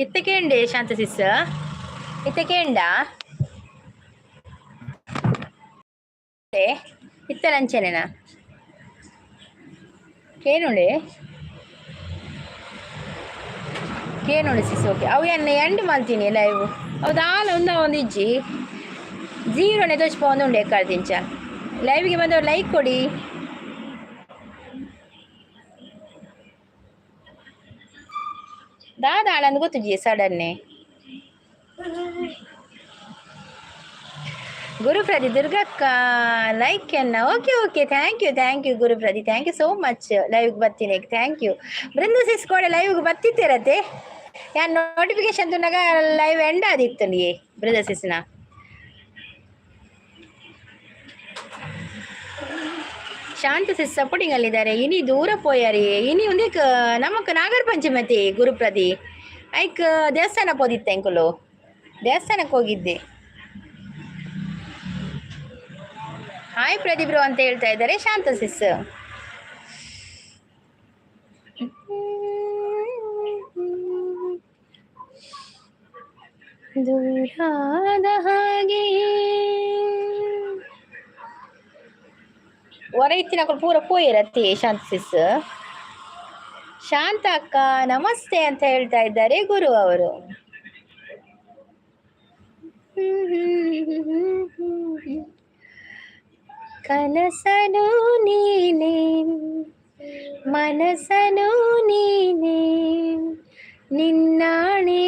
ಇತ್ತೆ ಕೇಂಡೆ ಶಾಂತ ಸಿಸ್, ಇತ್ತೆ ಕೇಂಡ ಇತ್ತೆ ಅಂಚೆನೇನಾ ಕೇನುಂಡೆ ಕೇನುಂಡು ಸಿಸ್. ಓಕೆ, ಅವು ಎನ್ನ ಎಂಡ್ ಮಲ್ತೀನಿ ಲೈವ್. ಅವು ದಾಲ ಒಂದ ಒಂದು ಇಜ್ಜಿ ಜೀರೋನೆ ತೋಚ್ಪೊಂದುಂಡು ಎಕ್ಕಾಡ್ದಿಂಚ. ಲೈವ್ಗೆ ಬಂದವರು ಲೈಕ್ ಕೊಡಿ. ದಾದಾಳಂದು ಗೊತ್ತುಜಿ ಸಡನ್ನೆ. ಗುರುಪ್ರದಿ ದುರ್ಗಕ್ಕ ಲೈಕ್ ಎನ್ನ. Okay okay, thank you thank you ಗುರುಪ್ರದಿ, thank you so much. ಲೈವ್ಗೆ ಬರ್ತೀನಿ, thank you. Brinda ಸಿಸ್ ಕೂಡ ಲೈವ್ಗೆ ಬತ್ತಿತ್ತಿರತ್ತೆ. ಯಾನ್ ನೋಟಿಫಿಕೇಶನ್ ತುನಗ ಲೈವ್ ಎಂಡ್ ಆದಿತ್ತು ಬೃಂದ ಸಿಸ್ನ. ಶಾಂತ ಸಿಸ್ ಸಪೋರ್ಟಿಂಗ್ ಅಲ್ಲಿದ್ದಾರೆ. ಇನಿ ದೂರ ಪೋಯಾರಿ. ಇನಿ ಒಂದೇಕ್ ನಮಕ್ ನಾಗರ ಪಂಚಮಿ ಗುರುಪ್ರದಿ ಐಕ್ ದೇವಸ್ಥಾನ ಪೋದಿತ್ತೆ. ಅಂಕುಲು ದೇವಸ್ಥಾನಕ್ಕೆ ಹೋಗಿದ್ದೆ. ಹಾಯ್ ಪ್ರದೀಪ್ ಅಂತ ಹೇಳ್ತಾ ಇದ್ದಾರೆ ಶಾಂತ ಸಿಸ್. ದೂರಾದ ಹಾಗೆ ಹೊರ ಇತ್ತಿನಕುಲು ಪೂರ ಪೋಯಿರತ್ತಿ ಶಾಂತ ಸಿಸ್. ಶಾಂತ ಅಕ್ಕ ನಮಸ್ತೆ ಅಂತ ಹೇಳ್ತಾ ಇದ್ದಾರೆ ಗುರು ಅವರು. ಕನಸನು ನೀನೆ, ಮನಸನು ನೀನೆ, ನಿನ್ನಾಣೆ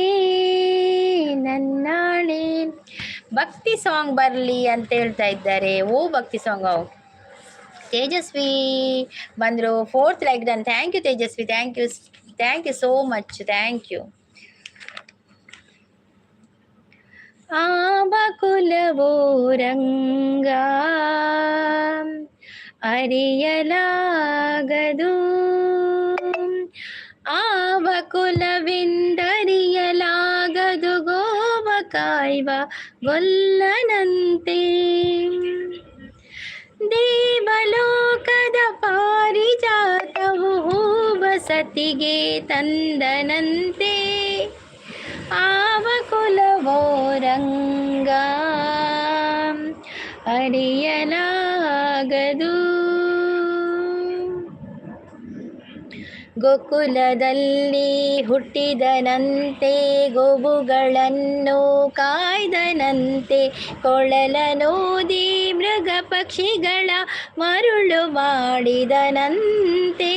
ನನ್ನಾಣೆ. ಭಕ್ತಿ ಸಾಂಗ್ ಬರಲಿ ಅಂತ ಹೇಳ್ತಾ ಇದ್ದಾರೆ. ಓ ಭಕ್ತಿ ಸಾಂಗ್ ಅವು. ತೇಜಸ್ವಿ ಬಂದರು, fourth like done. Thank you Tejaswi, thank you, thank you so much, thank you. ಆಬಕುಲವೋ ರಂಗ ಅರಿಯಲಾಗದು, ಆವ ಕುಲವೆಂದರಿಯಲಾಗದು, ಗೋವ ಕಾಯ್ವ ಗೊಲ್ಲನಂತೆ. ದೇವಲೋಕದ ಪಾರಿಜಾತವು ಹೂವ ಸತಿಗೆ ತಂದನಂತೆ, ಆವ ಕುಲವೋ ರಂಗ ಅರಿಯಲಾಗದು. ಗೋಕುಲದಲ್ಲಿ ಹುಟ್ಟಿದನಂತೆ, ಗೋವುಗಳನ್ನು ಕಾಯ್ದನಂತೆ, ಕೊಳಲನೂದಿ ಮೃಗ ಪಕ್ಷಿಗಳ ಮರುಳು ಮಾಡಿದನಂತೆ,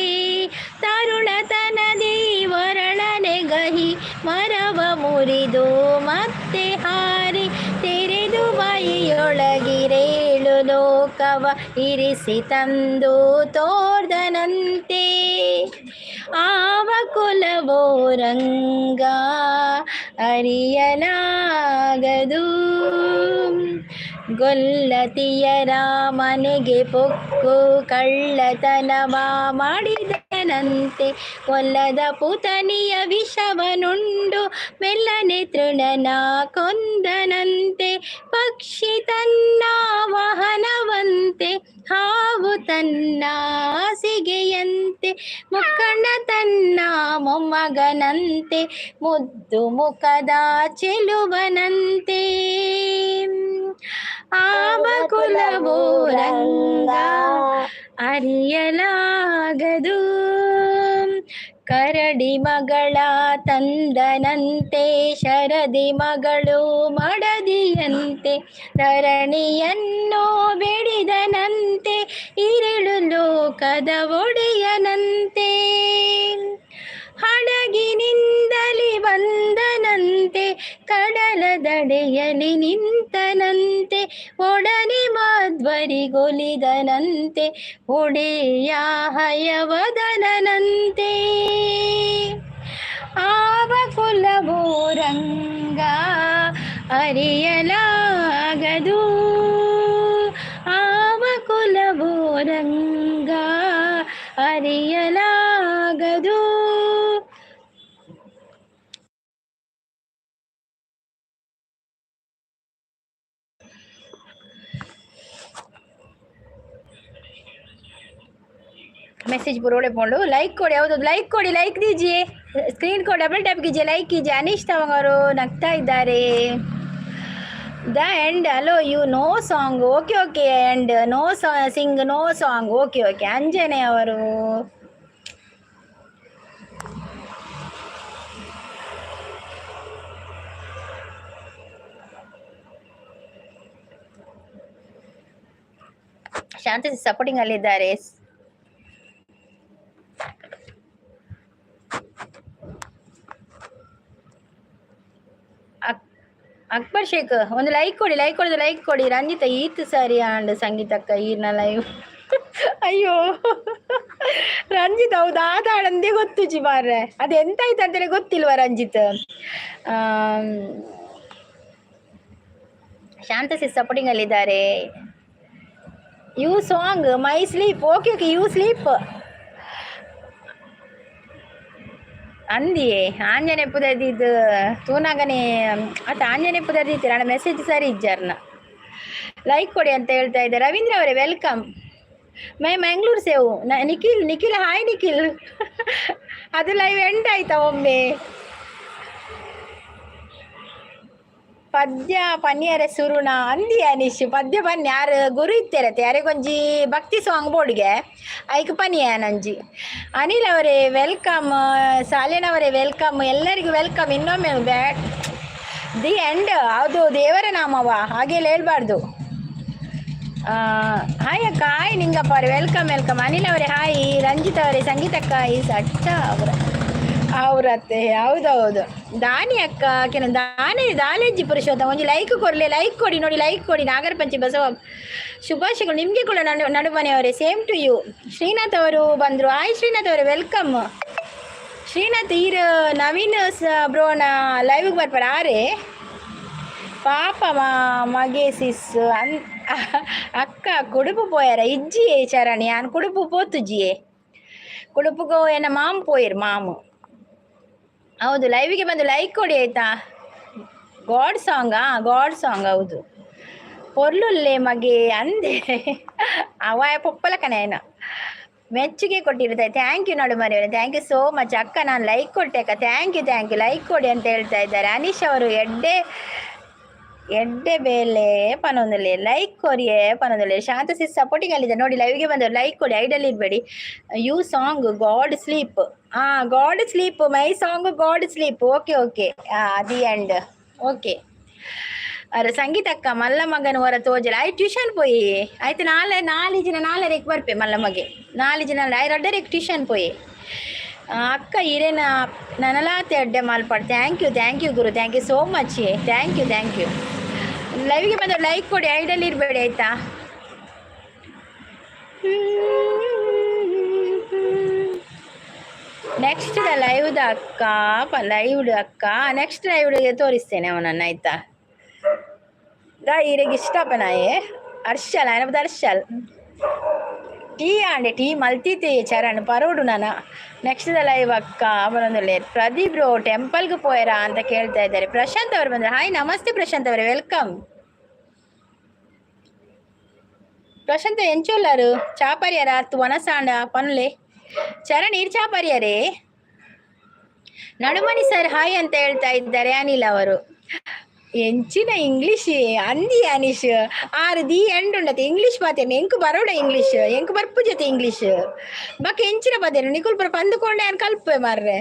ತರುಣತನದಿ ವರಳನೆ ಗಹಿ ಮರವ ಮುರಿದು ಮತ್ತೆ ಹಾರಿ ತೆರೆದು ಬಾಯಿಯೊಳಗಿರೇಳು ಲೋಕವ ಇರಿಸಿ ತಂದು ತೋರ್ದನಂತೆ, ಆವ ಕುಲವೋ ರಂಗ ಅರಿಯಲಾಗದು. ಗೊಲ್ಲತಿಯರ ಮನೆಗೆ ಪೊಕ್ಕು ಕಳ್ಳತನವ ಮಾಡಿದನಂತೆ, ಒಲ್ಲದ ಪುತನಿಯ ವಿಷವನುಂಡು ಮೆಲ್ಲನೆ ತೃಣನ ಕೊಂದನಂತೆ, ಪಕ್ಷಿ ತನ್ನ ವಾಹನವಂತೆ, ಹಾವು ತನ್ನ ಸಿಗೆಯಂತೆ, ಮುಕ್ಕಣ್ಣ ತನ್ನ ಮೊಮ್ಮಗನಂತೆ, ಮುದ್ದು ಮುಖದ ಚೆಲುವನಂತೆ, ಆವ ಕುಲವೋ ರಂಗ ಅರಿಯಲಾಗದು. ಕರಡಿ ಮಗಳ ತಂದನಂತೆ, ಶರದಿ ಮಗಳು ಮಡದಿಯಂತೆ, ಧರಣಿಯನ್ನು ಬೆಡಿದನಂತೆ, ಇರುಳು ಲೋಕದ ಒಡೆಯನಂತೆ, ಹಡಗಿನಿಂದಲಿ ಬಂದನಂತೆ, ಕಡಲ ದಡೆಯಲಿ ನಿಂತನಂತೆ, ಒಡನೆ ಮಾಧ್ವರಿಗೊಲಿದನಂತೆ, ಒಡೆಯ ಹಯವದನಂತೆ, ಆವ ಕುಲವೋ ರಂಗ ಅರಿಯಲಾಗದು, ಆವ ಕುಲವೋ ರಂಗ ಅರಿಯಲಾಗದು. ಮೆಸೇಜ್ ಮೆಸೇಜ್ ಪೂರ ಪೋಂಡು. ಲೈಕ್ ಕೊಡಿ, ಹೌದು, ಲೈಕ್ ಕೊಡಿ, ಲೈಕ್ ದೀಜಿಯೇ, ಸ್ಕ್ರೀನ್ ಕೋ ಡಬಲ್ ಟ್ಯಾಪ್ कीजिए, ಲೈಕ್ कीजिए. ಅನೀಶ್ ತವಂಗ್ ಅವರು ನಗ್ತಾ ಇದ್ದಾರೆ. The end, hello, you no song. Okay okay, and no sing, no song. Okay okay. ಅಂಜನೆ ಅವರು, ಶಾಂತಿ ಸಪೋರ್ಟಿಂಗ್ ಅಲ್ಲಿದ್ದಾರೆ. ಅಕ್ಬರ್ ಶೇಖ್, ಒಂದು ಲೈಕ್ ಕೊಡಿ, ಲೈಕ್ ಕೊಡಿ, ಲೈಕ್ ಕೊಡಿ. ರಂಜಿತ ಈತ್ ಸರಿ ಆಂಡ್ ಸಂಗೀತಕ್ಕ ಈರ್ನ ಲೈವ್. ಅಯ್ಯೋ ರಂಜಿತ್, ಹೌದು, ಆದಾಳಂದೇ ಗೊತ್ತುಜಿ ಮಾರ್ರೆ. ಅದು ಎಂತ ಆಯ್ತು ಅಂತೇಳಿ ಗೊತ್ತಿಲ್ವಾ ರಂಜಿತ್? ಶಾಂತ ಸಿ ಸಪೋರ್ಟಿಂಗ್ ಅಲ್ಲಿದ್ದಾರೆ. You song, my sleep. Okay okay, you sleep ಅಂದಿಯೇ. ಆಂಜನೆ ಪುದರ್ದಿದ್ದು ತೂನಾಗನೆ ಆತ ಆಂಜನೆ ಪುದರ್ದಿತ್ತೀರ. ಅಣ್ಣ, ಮೆಸೇಜ್ ಸರಿ ಇಜ್ಜಾರ್ನ. ಲೈಕ್ ಕೊಡಿ ಅಂತ ಹೇಳ್ತಾ ಇದ್ದಾರೆ. ರವೀಂದ್ರ ಅವರೇ, welcome. My Mangaluru sev Nikhil, Nikhil, hi Nikhil. ಅದು ಲೈವ್ ಎಂಡ್ ಆಯ್ತಾ ಒಮ್ಮೆ? ಪದ್ಯ ಪನ್ನಿಯರ ಸುರುಣ ಅಂದಿ ಅನಿಶ್. ಪದ್ಯ ಪನ್ನಿ ಯಾರು ಗುರು ಇತ್ತೇರತ್ತೆ, ಯಾರಿಗೊಂಜಿ ಭಕ್ತಿ ಸಾಂಗ್ ಬೋರ್ಡ್ಗೆ ಐಕ್ ಪನಿಯ ನಂಜಿ. ಅನಿಲ್ ಅವರೇ, welcome. ಸಾಲಿನವರೇ, welcome. ಎಲ್ಲರಿಗೂ welcome ಇನ್ನೊಮ್ಮೆ. ಬ್ಯಾಟ್ the end, ಹೌದು, ದೇವರ ನಾಮವ ಹಾಗೆಲ್ಲ ಹೇಳ್ಬಾರ್ದು. ಹಾಯ್ ಅಕ್ಕ, ಹಾಯ್ ನಿಂಗಪ್ಪ ಅವರೇ, welcome welcome. Anil ಅವರೇ, ಹಾಯ್. ರಂಜಿತ್ ಅವರೇ, ಸಂಗೀತಕ್ಕ is ಅಚ್ಚ ಅವರ ಅವರತ್ತೆ. ಹೌದೌದು. ದಾನಿ ಅಕ್ಕ ಕೆನ ದಾನಿ ದಾಲೇಜಿ ಪುರುಷೋತ್ತಮ, ಒಂಜಿ ಲೈಕ್ ಕೊರ್ಲೆ, ಲೈಕ್ ಕೊಡಿ ನೋಡಿ, ಲೈಕ್ ಕೊಡಿ. ನಾಗರ ಪಂಚಮಿ ಬಸವ ಶುಭಾಶಯಗಳು ನಿಮಗೆ ಕೂಡ. ನಡು ನಡುಮನೆಯವರೇ, ಸೇಮ್ ಟು you. Srinath ಅವರು ಬಂದರು. ಹಾಯ್ ಶ್ರೀನಾಥ್ ಅವರೇ, welcome. Srinath ಈರ್ ನವೀನ್ ಬ್ರೋನ ಲೈವ್ಗೆ ಬರ್ಪಾರ ಆರೇ. ಪಾಪ ಮಗೆ ಸಿಸ್ ಅನ್ ಅಕ್ಕ ಕುಡುಪು ಪೋಯಾರ ಇಜ್ಜಿಯೇ ಚರಣಿ. ಯಾನ್ ಕುಡುಪು ಪೋತುಜಿಯೇ. ಕುಡುಪುಗೋ ಏನ ಮಾಮ್ ಪೋಯಿರ್ ಮಾಮು. ಹೌದು, ಲೈವಿಗೆ ಬಂದು ಲೈಕ್ ಕೊಡಿ, ಆಯ್ತಾ? ಗಾಡ್ ಸಾಂಗಾ? ಗಾಡ್ ಸಾಂಗ್, ಹೌದು. ಪೊರ್ಲುಲ್ಲೆ ಮಗೆ ಅಂದೆ ಅವ ಪೊಪ್ಪಲಕನೇನ. ಮೆಚ್ಚುಗೆ ಕೊಟ್ಟಿರುತ್ತೆ. Thank you ನೋಡು ಮರಿಯವರೇ, thank you so much. ಅಕ್ಕ, ನಾನು ಲೈಕ್ ಕೊಟ್ಟೆ ಅಕ್ಕ. Thank you, thank you. Like ಕೊಡಿ ಅಂತ ಹೇಳ್ತಾ ಇದ್ದಾರೆ ಅನೀಶ್ ಅವರು. ಎಡ್ಡೆ ಎಡ್ಡೆ ಬೇಲೆ ಪನೊಂದುಲ್ಲೆ, ಲೈಕ್ ಕೊರಿಯೇ ಪನೊಂದುಲ್ಲೆ. ಶಾಂತ ಸಿಸ್ ಸಪೋರ್ಟಿಂಗ್ ಅಲ್ಲಿದೆ ನೋಡಿ. ಲೈವ್ಗೆ ಬಂದು ಲೈಕ್ ಕೊಡಿ, idle ಇರಬೇಡಿ. You song god sleep. ಹಾಂ, god sleep, my song god sleep. Okay okay, the end. Okay. ಅರೆ ಸಂಗೀತಕ್ಕ, ಮಲ್ಲ ಮಗನ ಹೊರ ತೋಜಲ. ಆಯ್ ಟ್ಯೂಷನ್ ಪೋಯಿ ಆಯ್ತು. ನಾಳೆ ನಾಳೆ ಜನ ನಾಲ್ಕಕ್ಕೆ ಬರ್ಪೆ ಮಲ್ಲ ಮಗೆ. ನಾಳೆ ಜನ ಆಯ್ ರಡ್ಡರೆಕ್ ಟ್ಯೂಷನ್ ಪೋಯಿ. ಅಕ್ಕ, ಇರೇನ ನನಲಾತೆ ಅಡ್ಡೆ ಮಾಲ್ಪಾಡು. Thank you, thank you Guru, thank you so much, thank you, thank you. ಲೈವ್ಗೆ ಬಂದು ಲೈಕ್ ಕೊಡಿ, ಐಡಲ್ ಇರಬೇಡಿ, ಆಯ್ತಾ? ನೆಕ್ಸ್ಟ್ ಲೈವ್ದ ಅಕ್ಕ, ಲೈವ್ ಅಕ್ಕ, ನೆಕ್ಸ್ಟ್ ಲೈವ್ ತೋರಿಸ್ತೇನೆ ಅವನನ್ನು, ಆಯ್ತಾ? ದಾ ಈರೆಗೆ ಇಷ್ಟಪನಾಯೆ ಹರ್ಷಲ್ ಆಯನ ಹರ್ಷಲ್. ಟೀ ಆಂಡೆ, ಟೀ ಮಲ್ತಿತ್ತೆ ಚರಣ್ ಪರೋಡು ನಾನ. ನೆಕ್ಸ್ಟ್ ಲೈವ್ ಅಕ್ಕ ಬರೊಂದುಲ್ಲೆ. ಪ್ರದೀಪ್ ಬ್ರೋ, ಟೆಂಪಲ್ಗೆ ಪೋಯರಾ ಅಂತ ಕೇಳ್ತಾ ಇದ್ದಾರೆ. ಪ್ರಶಾಂತ್ ಅವರು ಬಂದ್ರೆ. ಹಾಯ್, ನಮಸ್ತೆ ಪ್ರಶಾಂತ್ ಅವರೇ, welcome. Prashant ಎಂಚೊಲ್ಲಾರು? ಚಾಪರಿಯಾರ ಅರ್ಥ ವನಸಾಂಡ ಪನ್ಲೆ. ಚರಣ್ ಇರ್ ಚಾಪರಿಯರೇ. ನಡುಮಣಿ ಸರ್, ಹಾಯ್ ಅಂತ ಹೇಳ್ತಾ ಇದ್ದಾರೆ ಅನಿಲ್ ಅವರು. ಎಂಚಿನ ಇಂಗ್ಲಿಷ್ ಅಂದಿ ಅನಿಶ್. ಆರು the end ಉಂಡತೆ ಇಂಗ್ಲಿಷ್ ಮಾತೇನೆ. ಎಂಕ್ ಬರೋಡ ಇಂಗ್ಲಿಷ್, ಎಂಕ್ ಬರ್ಪು ಜೊತೆ ಇಂಗ್ಲಿಷ್ ಬಕ್ಕ ಎಂಚಿನ ಪದೇನು ನಿಕುಲ್ ಪುರ ಪಂದುಕೊಂಡೆ ಅನ್ ಕಲ್ಪೆ ಮಾರ್ರೆ.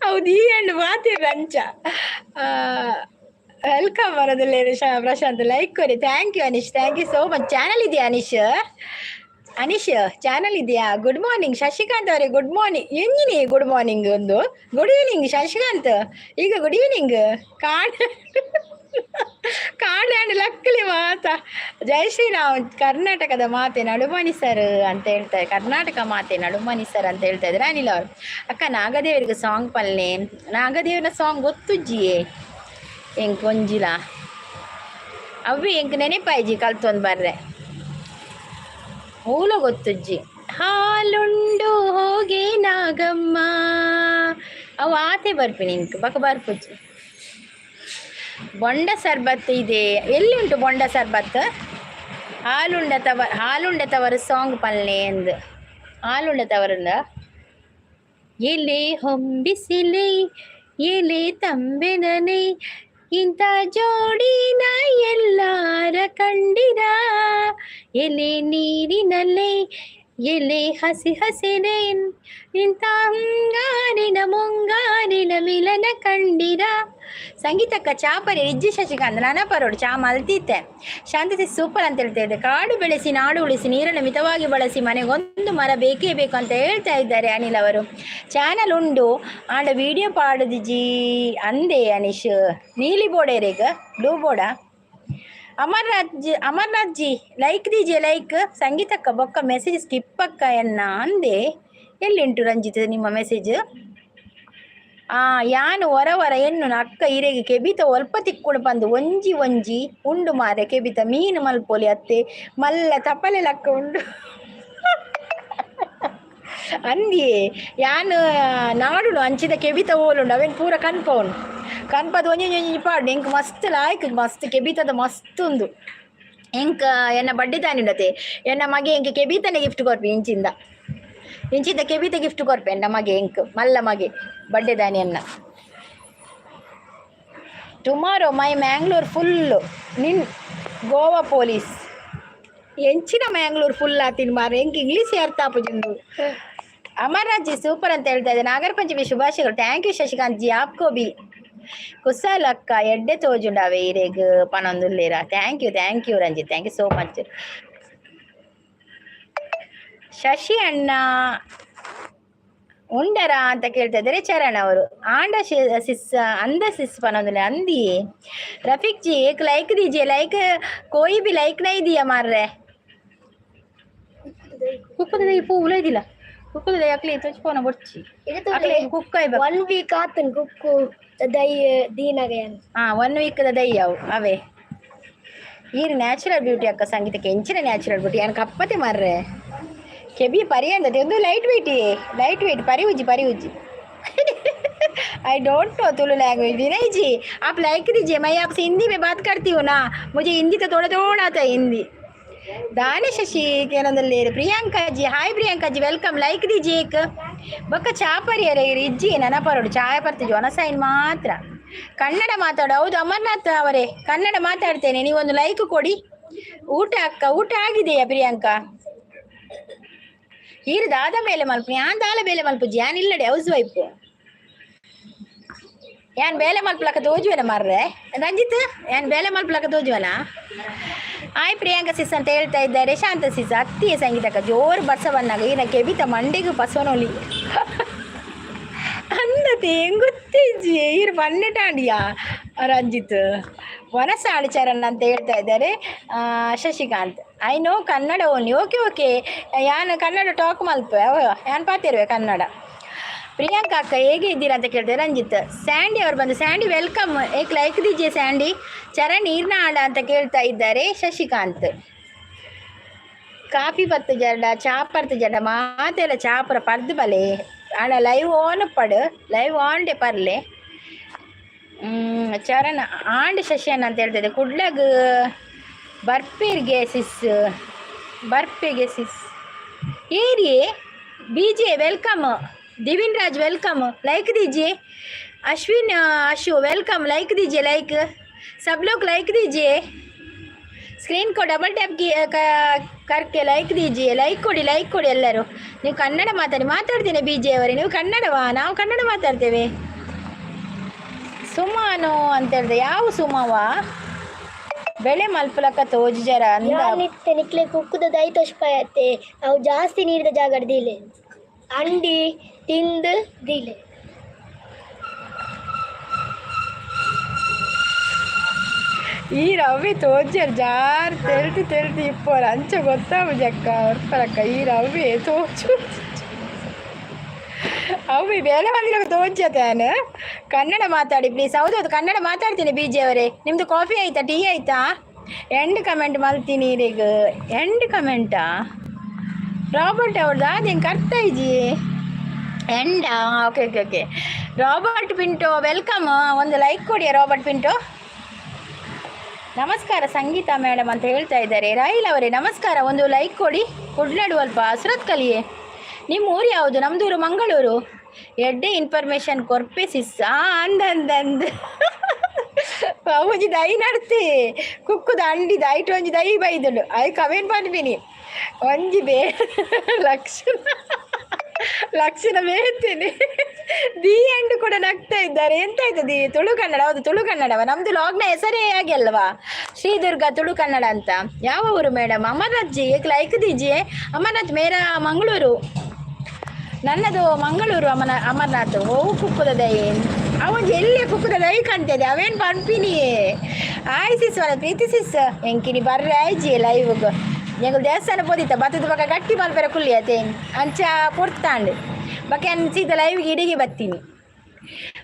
ಹೌದು, ಈ ಎಂಡ್ ಮಾತಿರ ಅಂಚ. Welcome ಬರೋದಿಲ್ಲ ಪ್ರಶಾಂತ್. ಲೈಕ್ ಕೊಡಿ. Thank you Anish, thank you so much. Channel ಇದೆಯಾ ಅನಿಶ್? ಅನಿಶ್, ಚಾನಲ್ ಇದೆಯಾ? ಗುಡ್ ಮಾರ್ನಿಂಗ್ ಶಶಿಕಾಂತ್ ಅವರೇ, ಗುಡ್ ಮಾರ್ನಿಂಗ್. ಎಂಜಿನಿ ಗುಡ್ ಮಾರ್ನಿಂಗ್ ಒಂದು. ಗುಡ್ ಈವ್ನಿಂಗ್ ಶಶಿಕಾಂತ್, ಈಗ ಗುಡ್ ಈವ್ನಿಂಗ್. ಕಾಡ್ ಕಾಡ್ ಆ್ಯಂಡ್ ಲಕ್ಕಲಿ ಮಾತಾ. ಜೈ ಶ್ರೀರಾಮ್. ಕರ್ನಾಟಕದ ಮಾತೆ ನಡುಮಣಿ ಸರ್ ಅಂತ ಹೇಳ್ತಾರೆ. ಕರ್ನಾಟಕ ಮಾತೆ ನಡುಮಣಿ ಸರ್ ಅಂತ ಹೇಳ್ತಾ ಇದ್ದಾರೆ ಅನಿಲ್ ಅವರು. ಅಕ್ಕ, ನಾಗದೇವರಿಗೆ ಸಾಂಗ್ ಪಲ್ಲೆ. ನಾಗದೇವನ ಸಾಂಗ್ ಗೊತ್ತುಜ್ಜಿಯೇ ಎಂಕ್ ಒಂಜಿಲ. ಅವ್ವಿ ಎಂಕ್ ನೆನಪಾಯ್ಜಿ, ಕಲ್ತೊಂದು ಬರ್ರೆ. ಮೂಲ ಗೊತ್ತುಜ್ಜಿ. ಹಾಲುಂಡು ಹೋಗಿ ನಾಗಮ್ಮ, ಅವು ಆತೆ ಬರ್ಪಿನಿ ಇಂಕ್ ಬಕ ಬರ್ಪುಜ್ಜಿ. ಬೊಂಡ ಸರ್ಬತ್ ಇದೆ. ಎಲ್ಲಿ ಉಂಟು ಬೊಂಡ ಸರ್ಬತ್? ಹಾಲುಂಡ ತವ, ಹಾಲುಂಡ ತವರು ಸಾಂಗ್ ಪಲ್ಲೆ ಎಂದು. ಹಾಲುಂಡ ತವರುಂಡ. ಎಲೆ ಹೊಂಬಿಸಿಲೆ, ಎಲೆ ತಂಬೆನನೆ, ಇಂಥ ಜೋಡಿನ ಎಲ್ಲಾರ ಕಂಡಿರ? ಎಲೆ ನೀರಿನಲ್ಲೇ, ಎಲೆ ಹಸಿ ಹಸಿರೆ, ಇಂಥ ಮುಂಗಾರಿನ ಮುಂಗಾರಿನ ಮಿಲನ ಕಂಡಿರ? ಸಂಗೀತಕ್ಕ ಚಾಪರಿ ರಿಜ್ಜಿ ಶಶಿಕಾಂತ್ ನಾನ ಪರೋಡು ಚಾ ಮಲ್ತಿತ್ತೆ. ಶಾಂತಿ ಸೂಪರ್ ಅಂತ ಹೇಳ್ತಾ ಇದ್ದೆ. ಕಾಡು ಬೆಳೆಸಿ ನಾಡು ಉಳಿಸಿ, ನೀರನ್ನು ಮಿತವಾಗಿ ಬಳಸಿ, ಮನೆಗೊಂದು ಮರ ಬೇಕೇ ಬೇಕು ಅಂತ ಹೇಳ್ತಾ ಇದ್ದಾರೆ ಅನಿಲ್ ಅವರು. ಚಾನಲ್ ಉಂಡು ಆಂಡ ವಿಡಿಯೋ ಪಾಡುದಿಜಿ ಅಂದೆ ಅನಿಶ್. ನೀಲಿ ಬೋರ್ಡ್ ಏರೇಗ ಬ್ಲೂ ಬೋರ್ಡಾ? ಅಮರ್ನಾಥ್ ಜಿ, ಅಮರ್ನಾಥ್ ಜಿ, ಲೈಕ್ ದೀಜಿಯೇ ಲೈಕ್. ಸಂಗೀತಕ್ಕ ಬೊಕ್ಕ ಮೆಸೇಜ್ ಸ್ಕಿಪ್ ಅಕ್ಕ ಎನ್ನ ಅಂದೆ. ಎಲ್ಲಿಂಟು ರಂಜಿತ್ ನಿಮ್ಮ ಮೆಸೇಜ್? ಆ ಯಾನು ಹೊರ ಹೊರ ಎನ್ನು ಅಕ್ಕ ಇರೆಗೆ ಕೆಬಿತ ಒಲ್ಪ ತಿಕ್ಕುಡು ಬಂದು ಒಂಜಿ ಒಂಜಿ ಉಂಡು ಮಾರೆ. ಕೆಬಿತ ಮೀನು ಮಲ್ಪೊಲಿ ಅತ್ತೆ, ಮಲ್ಲ ತಪ್ಪಲೆ ಲಕ್ಕ ಉಂಡು ಅಂದಿಯೇ. ಯಾನು ನಾಡುನು ಅಂಚಿದ ಕೆಬಿತ ಓಲುಂಡು ಅವೇನು ಪೂರ ಕನ್ಪೌನು ಕನ್ಪದ ಒಂಜಿ ಒಂಜಿ ಪಾಡು. ಎಂಕ್ ಮಸ್ತ್ ಲಾಯ್ಕ್, ಮಸ್ತ್ ಕೆಬಿತದ ಮಸ್ತ್ ಉಂದು. ಎಂಕ್ ಎನ್ನ ಬಡ್ಡಿ ತಾನಿಂಡತೆ ಎನ್ನ ಮಗೆ ಎಂಕ್ ಕೆಬಿತನೆ ಗಿಫ್ಟ್ ಕೊರ್ಪಿ. ಇಂಚಿಂದ ಇಂಚಿಂದ ಕೆಬಿತ ಗಿಫ್ಟ್ ಕೊರ್ಪೆ ಎನ್ನ ಮಗೆ ಎಂಕ್, ಮಲ್ಲ ಮಗೆ ಬಡ್ಡೆ ದಾನಿ ಎನ್ನ. ಟುಮಾರೋ ಮೈ ಮ್ಯಾಂಗ್ಳೂರ್ ಫುಲ್ಲು ನಿನ್ ಗೋವಾ ಪೊಲೀಸ್. ಎಂಚಿನ ಮ್ಯಾಂಗ್ಳೂರ್ ಫುಲ್ ಆತಿನ ಮಾರ? ಎಂಕ್ ಇಂಗ್ಲೀಷ್ ಅರ್ಥ ಆಪುಜಿಂದು. ಅಮರ್ನಾಥ್ ಜಿ ಸೂಪರ್ ಅಂತ ಹೇಳ್ತಾ ಇದ್ದೆ. ನಾಗರ ಪಂಚಮಿ ಶುಭಾಶಯಗಳು. Thank you Shashikant G, ಆಪ್ಕೋ B. ಕುಸಾಲ್ ಅಕ್ಕ ಎಡ್ಡೆ ತೋಜುಂಡಾವೆ ಇರೆಗ್ ಪನೊಂದುಲ್ಲೇರಾ. Thank you, thank you Ranjit, thank you so much. Shashi ಅಣ್ಣ ಉಂಡರ ಅಂತ ಕೇಳ್ತಾ ಇದ್ದಾರೆ ಚರಣ್ ಅವರು. ಆಂಡ ಸಿಸ್ ಅಂದ ಸಿಸ್ ಪನೊಂದುಲ್ಲೆ ಅಂದಿ. रफीक जी, एक लाइक दीजिए लाइक. कोई भी लाइक नहीं दिया मार रहे. ಕುಕ್ಕದ ಪೂ ಉಲೈದಿಲ್ಲ. ಕುಕ್ಕದ ಅಕ್ಲೆ ತೋಚ್ಪೋನ ಬೊಡ್ಚಿ. ಅಕ್ಲೆ ಕುಕ್ಕ. ಒನ್ ವೀಕ್ ಆತನ್ ಕುಕ್ಕು ದೈ ದೀನಾಗ. ಹಾ, ಒನ್ ವೀಕ್ ದೈ ಅವು ಅವೇ. ಈರ್ ನ್ಯಾಚುರಲ್ ಬ್ಯೂಟಿ ಅಕ್ಕ ಸಂಗೀತಕ್ಕೆ. ಎಂಚಿನ ನ್ಯಾಚುರಲ್ ಬ್ಯೂಟಿ? ಯಾನ್ ಕಪ್ಪತೆ ಮಾರ್ರೆ. ಕೆಬಿ ಪರಿ ಅಂದತೆ ಒಂದು. ಲೈಟ್ ವೆಯ್ಟ್, ಲೈಟ್ ವೆಯ್ಟ್ ಪರಿ ಉಜ್ಜಿ, ಪರಿ ಉಜ್ಜಿ. I don't know Tulu language. Vinay ji, आप लाइक दीजिए. मैं आपसे हिंदी में बात करती हूँ ना, मुझे हिंदी तो थोड़ा थोड़ा आता है हिंदी. ದಾನಿ ಶಶಿ ಏನಂದಲ್ಲಿ. Priyanka ji, hi Priyanka ji, welcome. Like दीजिए एक. ಬೊಕ್ಕ ಚಾಪರಿಯರ ಇಜ್ಜಿ ನೆನಪರೋಡು ಚಾಯ ಪರ್ತಿಜು ಒನಸೈನ್ ಮಾತ್ರ. ಕನ್ನಡ ಮಾತಾಡು. ಹೌದು ಅಮರ್ನಾಥ್ ಅವರೇ, ಕನ್ನಡ ಮಾತಾಡ್ತೇನೆ. ನೀವೊಂದು ಲೈಕ್ ಕೊಡಿ. ಊಟ ಅಕ್ಕ? ಊಟ ಆಗಿದೆಯಾ ಪ್ರಿಯಾಂಕಾ? ಈರು ದಾದ ಮೇಲೆ ಮಲ್ಪು? ಯಾನ್ ದಾಲ ಬೇಲೆ ಮಲ್ಪುಜಿ. ಯಾನ್ ಇಲ್ಲಡೆ ಹೌಸ್ ವೈಫ್. ಯಾನ್ ಬೇಲೆ ಮಲ್ಪಲಕ್ಕ ತೋಜುವೆನ ಮಾರ್ರೆ? ರಂಜಿತ್, ಯಾನ್ ಬೇಲೆ ಮಲ್ಪಲಕ್ಕ ತೋಜುವನ? ಹಾಯ್ ಪ್ರಿಯಾಂಕಾ ಸಿಸ್ ಅಂತ ಹೇಳ್ತಾ ಇದ್ದಾರೆ ಶಾಂತ ಸಿಸ್. ಅತ್ತಿಯ ಸಂಗೀತಕ್ಕ ಜೋರು ಬರ್ಸ ಬಂದಾಗ ಈನ ಕೆಬಿತ ಮಂಡೆಗೂ ಪಸವನೊಲಿ ಅಂದತೆ. ಗೊತ್ತಿಜ್ಜಿ ಈರು ಬನ್ನೆಟಾಂಡಿಯಾ ರಂಜಿತ್. ವನಸಾಳಿ ಚರಣ್ ಅಂತ ಹೇಳ್ತಾ ಇದ್ದಾರೆ Shashikant. I know Kannada only. Okay okay, ಯಾನ್ ಕನ್ನಡ ಟಾಕ್ ಮಲ್ಪ, ಯಾನ್ ಪಾತಿರುವೆ ಕನ್ನಡ. ಪ್ರಿಯಾಂಕಾ ಅಕ್ಕ ಹೇಗೆ ಇದ್ದೀರಾ ಅಂತ ಕೇಳ್ತಾರೆ ರಂಜಿತ್. ಸ್ಯಾಂಡಿ ಅವರು ಬಂದು, ಸ್ಯಾಂಡಿ welcome, ಏಕ್ ಲೈಕ್ ದೀಜಿಯೇ ಸ್ಯಾಂಡಿ. ಚರಣ್ ಈರ್ನ ಆಡ ಅಂತ ಕೇಳ್ತಾ ಇದ್ದಾರೆ ಶಶಿಕಾಂತ್. ಕಾಫಿ ಪತ್ತು ಜಡ, ಚಾ ಪರ್ತು ಜಡ, ಮಾತೆಲ್ಲ ಚಾಪುರ ಪರ್ದು ಬಲೆ ಆಡ. ಲೈವ್ ಆನ್ ಪಡು, ಲೈವ್ ಆನ್ ಡೆ ಪರ್ಲೆ. ಚರಣ್ ಆಂಡ್ ಶಶಿಯನ್ ಅಂತ ಹೇಳ್ತಿದ್ದೆ. ಕುಡ್ಲಗ್ ಬರ್ಪೇರ್ಗೆ ಸಿಸ್, ಬರ್ಪೆಗೆ ಸಿಸ್ ಏರಿಯೇ. B J welcome, Divin Raj welcome, like दीजिए. अश्विन अशु welcome, like दीजिए लाइक. सब लोग लाइक दीजिए. स्क्रीन को डबल ಟ್ಯಾಪ್ करके ಲೈಕ್ दीजिए. ಲೈಕ್ ಕೊಡಿ, ಲೈಕ್ ಕೊಡಿ ಎಲ್ಲರೂ. ನೀವು ಕನ್ನಡ ಮಾತಾಡಿ. ಮಾತಾಡ್ತೇನೆ ಬಿ ಜೆ ಅವರೇ. ನೀವು ಕನ್ನಡವಾ? ನಾವು ಕನ್ನಡ ಮಾತಾಡ್ತೇವೆ. ಸುಮಾನು ಅಂತ ಹೇಳಿದೆ. ಯಾವ ಸುಮವ? ಬೆಳೆ ಮಲ್ಪಲಕ್ಕ ತೋಜು ಜರ ಅಂದ. ಯಾನಿತ್ತೆ ನಿಕ್ಲೆ ಕುಕ್ಕುದ ದೈ ತೋಷ್ಪಾಯತ್ತೆ. ಅವು ಜಾಸ್ತಿ ನೀರಿದ ಜಾಗಡ್ ದೀಲೆ, ಅಂಡಿ ತಿಂದು ದೀಲೆ. ಈ ರವೆ ತೋಜರ್ ಜಾರ್ ತೆಲ್ತಿ ತೆಲ್ತಿ ಇಪ್ಪೋರ ಅಂಚ ಗೊತ್ತಾವು ಜಕ್ಕ ಒರ್ಪರಕ್ಕ. ಈ ರವೆ ತೋಚು ಅವು ಬೇರೆ ಬಂದಿರೋ ತೋಜತಾನು. ಕನ್ನಡ ಮಾತಾಡಿ ಪ್ಲೀಸ್. ಹೌದೌದು, ಕನ್ನಡ ಮಾತಾಡ್ತೀನಿ ಬಿ ಜೆ ಅವರೇ. ನಿಮ್ಮದು ಕಾಫಿ ಆಯ್ತಾ? ಟೀ ಆಯ್ತಾ? ಎಂಡ್ ಕಮೆಂಟ್ ಮಲ್ತೀನಿ ಈಗ. ಎಂಡ್ ಕಮೆಂಟಾ ರಾಬರ್ಟ್ ಅವ್ರದ್ದು? ಅದು ಹೆಂಗೆ ಅರ್ಥ ಇಜ್ಜಿ ಎಂಡ. Okay okay okay. Robert Pinto welcome. ಒಂದು ಲೈಕ್ ಕೊಡಿ ರಾಬರ್ಟ್ ಪಿಂಟೋ. ನಮಸ್ಕಾರ ಸಂಗೀತಾ ಮೇಡಮ್ ಅಂತ ಹೇಳ್ತಾ ಇದ್ದಾರೆ. ರಾಹಿಲ್ ಅವರೇ ನಮಸ್ಕಾರ, ಒಂದು ಲೈಕ್ ಕೊಡಿ. ಕುಡ್ಲಾಡು ಅಲ್ಪ ಹಸ್ರತ್ ಕಲಿಯೆ. ನಿಮ್ಮ ಊರು ಯಾವುದು? ನಮ್ಮದೂರು ಮಂಗಳೂರು. ಎಡ್ಡೆ ಇನ್ಫಾರ್ಮೇಶನ್ ಕೊರ್ಪೆ ಸಿಸ್. ಆ ಅಂದ ಅಂದ ಅಂದ ಒಂಜಿ ದೈ ನಡ್ತಿ ಕುಕ್ಕುದ ಅಂಡಿದ ಐಟ್ ಒಂಜಿ ದೈ ಬೈದುಂಡು. I comment ಪನ್ಪಿನಿ ಒಂಜಿ ಬೇ ಲಕ್ಷಣ ಲಕ್ಷಣ ಬೇಡ್ತೇನೆ. The end ಕೂಡ ನಗ್ತಾ ಇದ್ದಾರೆ. ಎಂತ ಆಯ್ತು the? Tulu Kannada, ಹೌದು, ತುಳು ಕನ್ನಡವ. ನಮ್ದು ವ್ಲಾಗ್ನ ಹೆಸರೇ ಹಾಗೆ ಅಲ್ವಾ, ಶ್ರೀದುರ್ಗ ತುಳು ಕನ್ನಡ ಅಂತ. ಯಾವ ಊರು ಮೇಡಮ್? ಅಮರ್ನಾಥ್ ಜಿ, ಏಕ್ ಲೈಕ್ ದೀಜಿಯೇ ಅಮರ್ನಾಥ್. ಮೇರಾ ಮಂಗಳೂರು, ನನ್ನದು ಮಂಗಳೂರು. ಅಮರ್ನಾಥ್, ಓ ಕುಕ್ಕುದ ದೈ ಅವೊಂಜಿ ಎಲ್ಲೇ ಕುಕ್ಕುದ ದೈ ಕಾಣ್ತದೆ. ಅವೇನು ಪನ್ಪಿನಿ. ಆಯ್ ಸಿಸ್ ವನ ಪ್ರೀತಿ ಸಿಸ್, ಎಂಕಿನಿ ಬರ್ರೆ ಆಯ್ಜಿ ಲೈವ್ಗ್. ಎಂಕುಲು ದೇವಸ್ಥಾನ ಪೋದಿತ್ತ ಬತ್ತದ ಬಕ ಗಟ್ಟಿ ಮಲ್ಪೆರ ಕುಲ್ಲಿ ಅತೆ ಅಂಚ ಪೊರ್ತಾಂಡ್ ಬಕ ಸೀದಾ ಲೈವ್ಗೆ ಇಡಿಗೆ ಬತ್ತೀನಿ.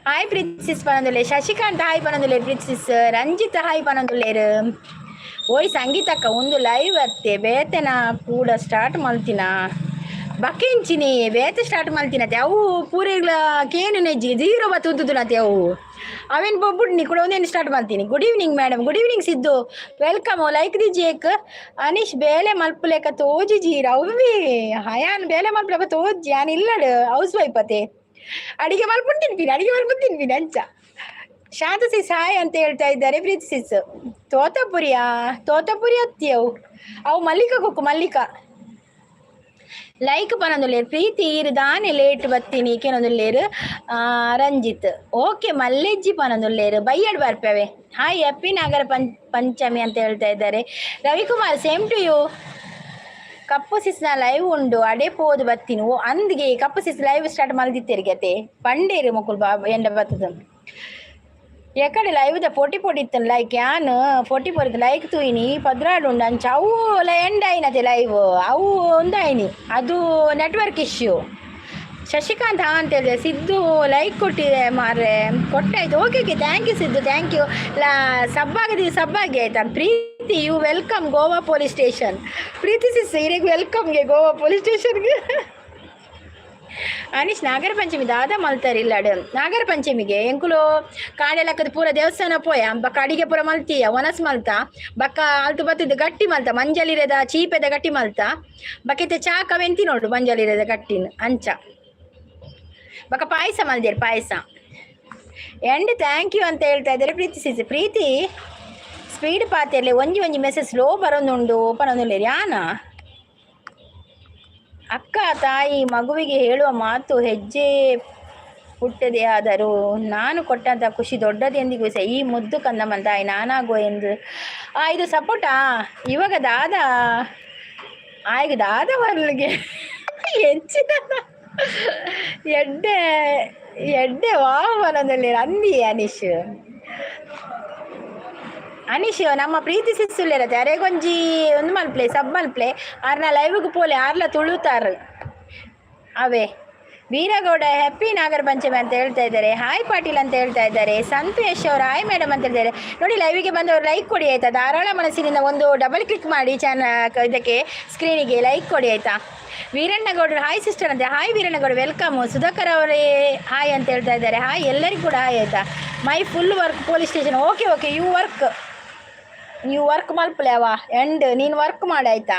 ಹಾಯ್ ಪ್ರೀತಿ ಸಿಸ್ ಪನೊಂದುಲ್ಲೆ. ಶಶಿಕಾಂತ್ ಹಾಯ್ ಪನೊಂದುಲ್ಲೇರು. ಪ್ರೀತಿ ಸಿಸ್, ರಂಜಿತ್ ಹಾಯ್ ಪನೊಂದುಲ್ಲೇರು. ಓಯ್ ಸಂಗೀತಕ್ಕ, ಒಂದು ಲೈವ್ ಅತ್ತೆ ಬೇತೆನ ಕೂಡ ಸ್ಟಾರ್ಟ್ ಮಲ್ತಿನ ಬಕೆಂಚಿನಿ. ಬೇತೆ ಸ್ಟಾರ್ಟ್ ಮಲ್ತಿನತೆ ಅವು ಪೂರೆಗ್ಲ ಕೇನು ನೆಜ್ಜಿ ಜೀರೋ ಬತ್ತು ಉದ್ದುನತೆ ಅವು. ಅವೇನು ಬೊಬ್ಬುಡ್ನಿ ಕೂಡ ಒಂದೇನು ಸ್ಟಾರ್ಟ್ ಮಾಡ್ತೀನಿ. Good evening madam. Good evening Siddu, welcome. Like the Jake. Anish, ಬೇಲೆ ಮಲ್ಪುಲೆಕ ತೋಜಿ ಜೀರ ಅವ್ವಿ. ಹಯಾನ್ ಬೇಲೆ ಮಲ್ಪುಲೆಕ ತೋಜಿ ಯಾನ್ ಇಲ್ಲಡು ಹೌಸ್ ವೈಫ್ ಅತೆ. ಅಡಿಗೆ ಮಲ್ಪುಂಡು ತಿನ್ಪಿನಿ, ಅಡಿಗೆ ಮಲ್ಪುಂಡು ತಿನ್ಪಿನಿ ಅಂಚ. ಶಾಂತ ಸಿಸ್ ಹಾಯ್ ಅಂತ ಹೇಳ್ತಾ ಇದ್ದಾರೆ. ಪ್ರೀತಿ ಸಿಸ್, ತೋತಾಪುರಿಯಾ? ತೋತಾಪುರಿ ಅತ್ತಿ ಅವು. ಅವು ಮಲ್ಲಿಕಾ ಕುಕ್ಕು ಮಲ್ಲಿಕಾ. ಲೈಕ್ ಪನೊಂದುಲ್ಲೇರು. ಪ್ರೀತಿ ಈರು ದಾನೆ ಲೇಟ್ ಬತ್ತೀನಿ ಕೇನೊಂದುಲ್ಲೇರು. ರಂಜಿತ್ ಓಕೆ ಮಲ್ಲೆಜ್ಜಿ ಪನೊಂದುಲ್ಲೇರು. ಬೈಯಡ್ ಬರ್ಪವೆ. ಹಾಯ್, ಹ್ಯಾಪಿ ನಾಗರ ಪಂಚಮಿ ಅಂತ ಹೇಳ್ತಾ ಇದ್ದಾರೆ ರವಿಕುಮಾರ್. Same to you. ಕಪ್ಪು ಸಿಸ್ನ ಲೈವ್ ಉಂಡು ಅಡೆ ಪೋದು ಬತ್ತೀನಿ. ಓ ಅಂದ್ಗೆ ಕಪ್ಪು ಸಿಸ್ ಲೈವ್ ಸ್ಟಾರ್ಟ್ ಮಲ್ದಿತ್ತೆರ್ಗತೆ ಪಂಡೇರು ಮೊಕುಲು ಬಾ ಎಂಡ ಬತ್ತದ. ಎಕಡೆ ಲೈವ್ ದ ಫೋರ್ಟಿ ಫೋರ್ ಇತ್ತನ ಲೈಕ್ ಯಾನ್ 44 ಲೈಕ್ ತೂಯಿನಿ 12 ಉಂಡು. ಅಂಚ ಅವು ಎಂಡ್ ಆಯ್ನತೆ ಲೈವ್ ಅವು ಒಂದಾಯ್ನಿ, ಅದು ನೆಟ್ವರ್ಕ್ ಇಶ್ಯೂ. ಶಶಿಕಾಂತ್ ಹಾ ಅಂತ ಹೇಳಿದೆ. ಸಿದ್ದು ಲೈಕ್ ಕೊಟ್ಟಿದೆ ಮಾರ್ರೆ, ಕೊಟ್ಟಾಯ್ತು. Okay okay, thank you Siddu, thank you. ಲಾ ಸಬ್ಬಾಗದಿ ಸಬ್ಬಾಗಿ ಆಯ್ತಾ. ಪ್ರೀತಿ, you welcome Goa police station. Preethi sis, ಇರೆಗ್ ವೆಲ್ಕಮ್ಗೆ ಗೋವಾ ಪೊಲೀಸ್ ಸ್ಟೇಷನ್ಗೆ. ಅನೀಶ್, ನಾಗರ ಪಂಚಮಿ ದಾದ ಮಲ್ತಾರ ಇಲ್ಲಡ್? ನಾಗರ ಪಂಚಮಿಗೆ ಎಂಕುಲು ಕಾಡೆಲಕ್ಕದ ಪೂರ ದೇವಸ್ಥಾನ ಪೋಯ ಬಕ್ಕ ಅಡಿಗೆ ಪೂರ ಮಲ್ತೀಯ, ಒನಸ್ ಮಲ್ತ. ಬಕ್ಕ ಅಲ್ತು ಬತ್ತಿದ್ದು ಗಟ್ಟಿ ಮಲ್ತ, ಮಂಜಲಿರದ ಚೀಪೆದ ಗಟ್ಟಿ ಮಲ್ತ. ಬಕ್ಕಿತ್ತೆ ಚಾಕ ವೆಂತಿ ನೋಡು ಮಂಜಲಿರದ ಗಟ್ಟಿನ ಅಂಚ. ಬಕ್ಕ ಪಾಯಸ ಮಲ್ದೇರು, ಪಾಯಸ. ಎಂಡ್ thank you ಅಂತ ಹೇಳ್ತಾ ಇದ್ದಾರೆ ಪ್ರೀತಿ ಸಿಸ್. ಪ್ರೀತಿ, ಸ್ಪೀಡ್ ಪಾತೆರ್ಲೆ, ಒಂಜಿ ಒಂಜಿ ಮೆಸೇಜ್ ಸ್ಲೋ ಬರೋದುಂಡು ಪನೊಂದುಲ್ಲೇರು. ಯಾನ ಅಕ್ಕ ತಾಯಿ ಮಗುವಿಗೆ ಹೇಳುವ ಮಾತು ಹೆಜ್ಜೆ ಪುಟ್ಟದೆ ಆದರೂ ನಾನು ಕೊಟ್ಟಂಥ ಖುಷಿ ದೊಡ್ಡದೆಂದಿಗೂ ಸಹ ಈ ಮುದ್ದು ಕಂದಮ್ಮನ ತಾಯಿ ನಾನಾಗುವ ಎಂದು. ಆ ಇದು ಸಪೋಟಾ. ಇವಾಗ ದಾದಾ ಆಯ್ಗ ದಾದ ಬರ್ಲಿಗೆ ಹೆಚ್ಚಿನ ಎಡ್ಡೆ ಎಡ್ಡೆ ವಾಮನದಲ್ಲಿ ಅಂದಿ ಅನೀಶ್. ಅನೀಶ್, ನಮ್ಮ ಪ್ರೀತಿ ಸಿಸ್ಸುಲ್ಲೇರತ್ತೆ, ಅರೆಗೊಂಜಿ ಒಂದು ಮಲ್ಪ್ಲೆ ಸಬ್ ಮಲ್ಪ್ಲೆ. ಆರ್ನ ಲೈವ್ಗೆ ಪೋಲೆ, ಆರ್ಲ ತುಳುತಾರ ಅವೇ. ವೀರಗೌಡ ಹ್ಯಾಪಿ ನಾಗರ ಪಂಚಮಿ ಅಂತ ಹೇಳ್ತಾ ಇದ್ದಾರೆ. ಹಾಯ್ ಪಾಟೀಲ್ ಅಂತ ಹೇಳ್ತಾ ಇದ್ದಾರೆ. ಸಂತು ಯಶ್ ಅವರು ಹಾಯ್ ಮೇಡಮ್ ಅಂತ ಹೇಳ್ತಾರೆ. ನೋಡಿ, ಲೈವಿಗೆ ಬಂದವರು ಲೈಕ್ ಕೊಡಿ ಆಯ್ತಾ? ಧಾರಾಳ ಮನಸ್ಸಿನಿಂದ ಒಂದು ಡಬಲ್ ಕ್ಲಿಕ್ ಮಾಡಿ ಚಾನ ಇದಕ್ಕೆ ಸ್ಕ್ರೀನಿಗೆ ಲೈಕ್ ಕೊಡಿ ಆಯ್ತಾ? ವೀರಣ್ಣಗೌಡರು ಹಾಯ್ ಸಿಸ್ಟರ್ ಅಂತೆ. ಹಾಯ್ ವೀರಣ್ಣಗೌಡರು, welcome. Sudhakar ಅವರೇ ಹಾಯ್ ಅಂತ ಹೇಳ್ತಾ ಇದ್ದಾರೆ. ಹಾಯ್, ಎಲ್ಲರಿಗೂ ಕೂಡ ಹಾಯ್ ಆಯ್ತಾ? My full work police station. Okay okay, you work, ನೀವು ವರ್ಕ್ ಮಲ್ಪಲೆ ಅವ ಎಂಡ್. ನೀನು ವರ್ಕ್ ಮಾಡಾಯ್ತಾ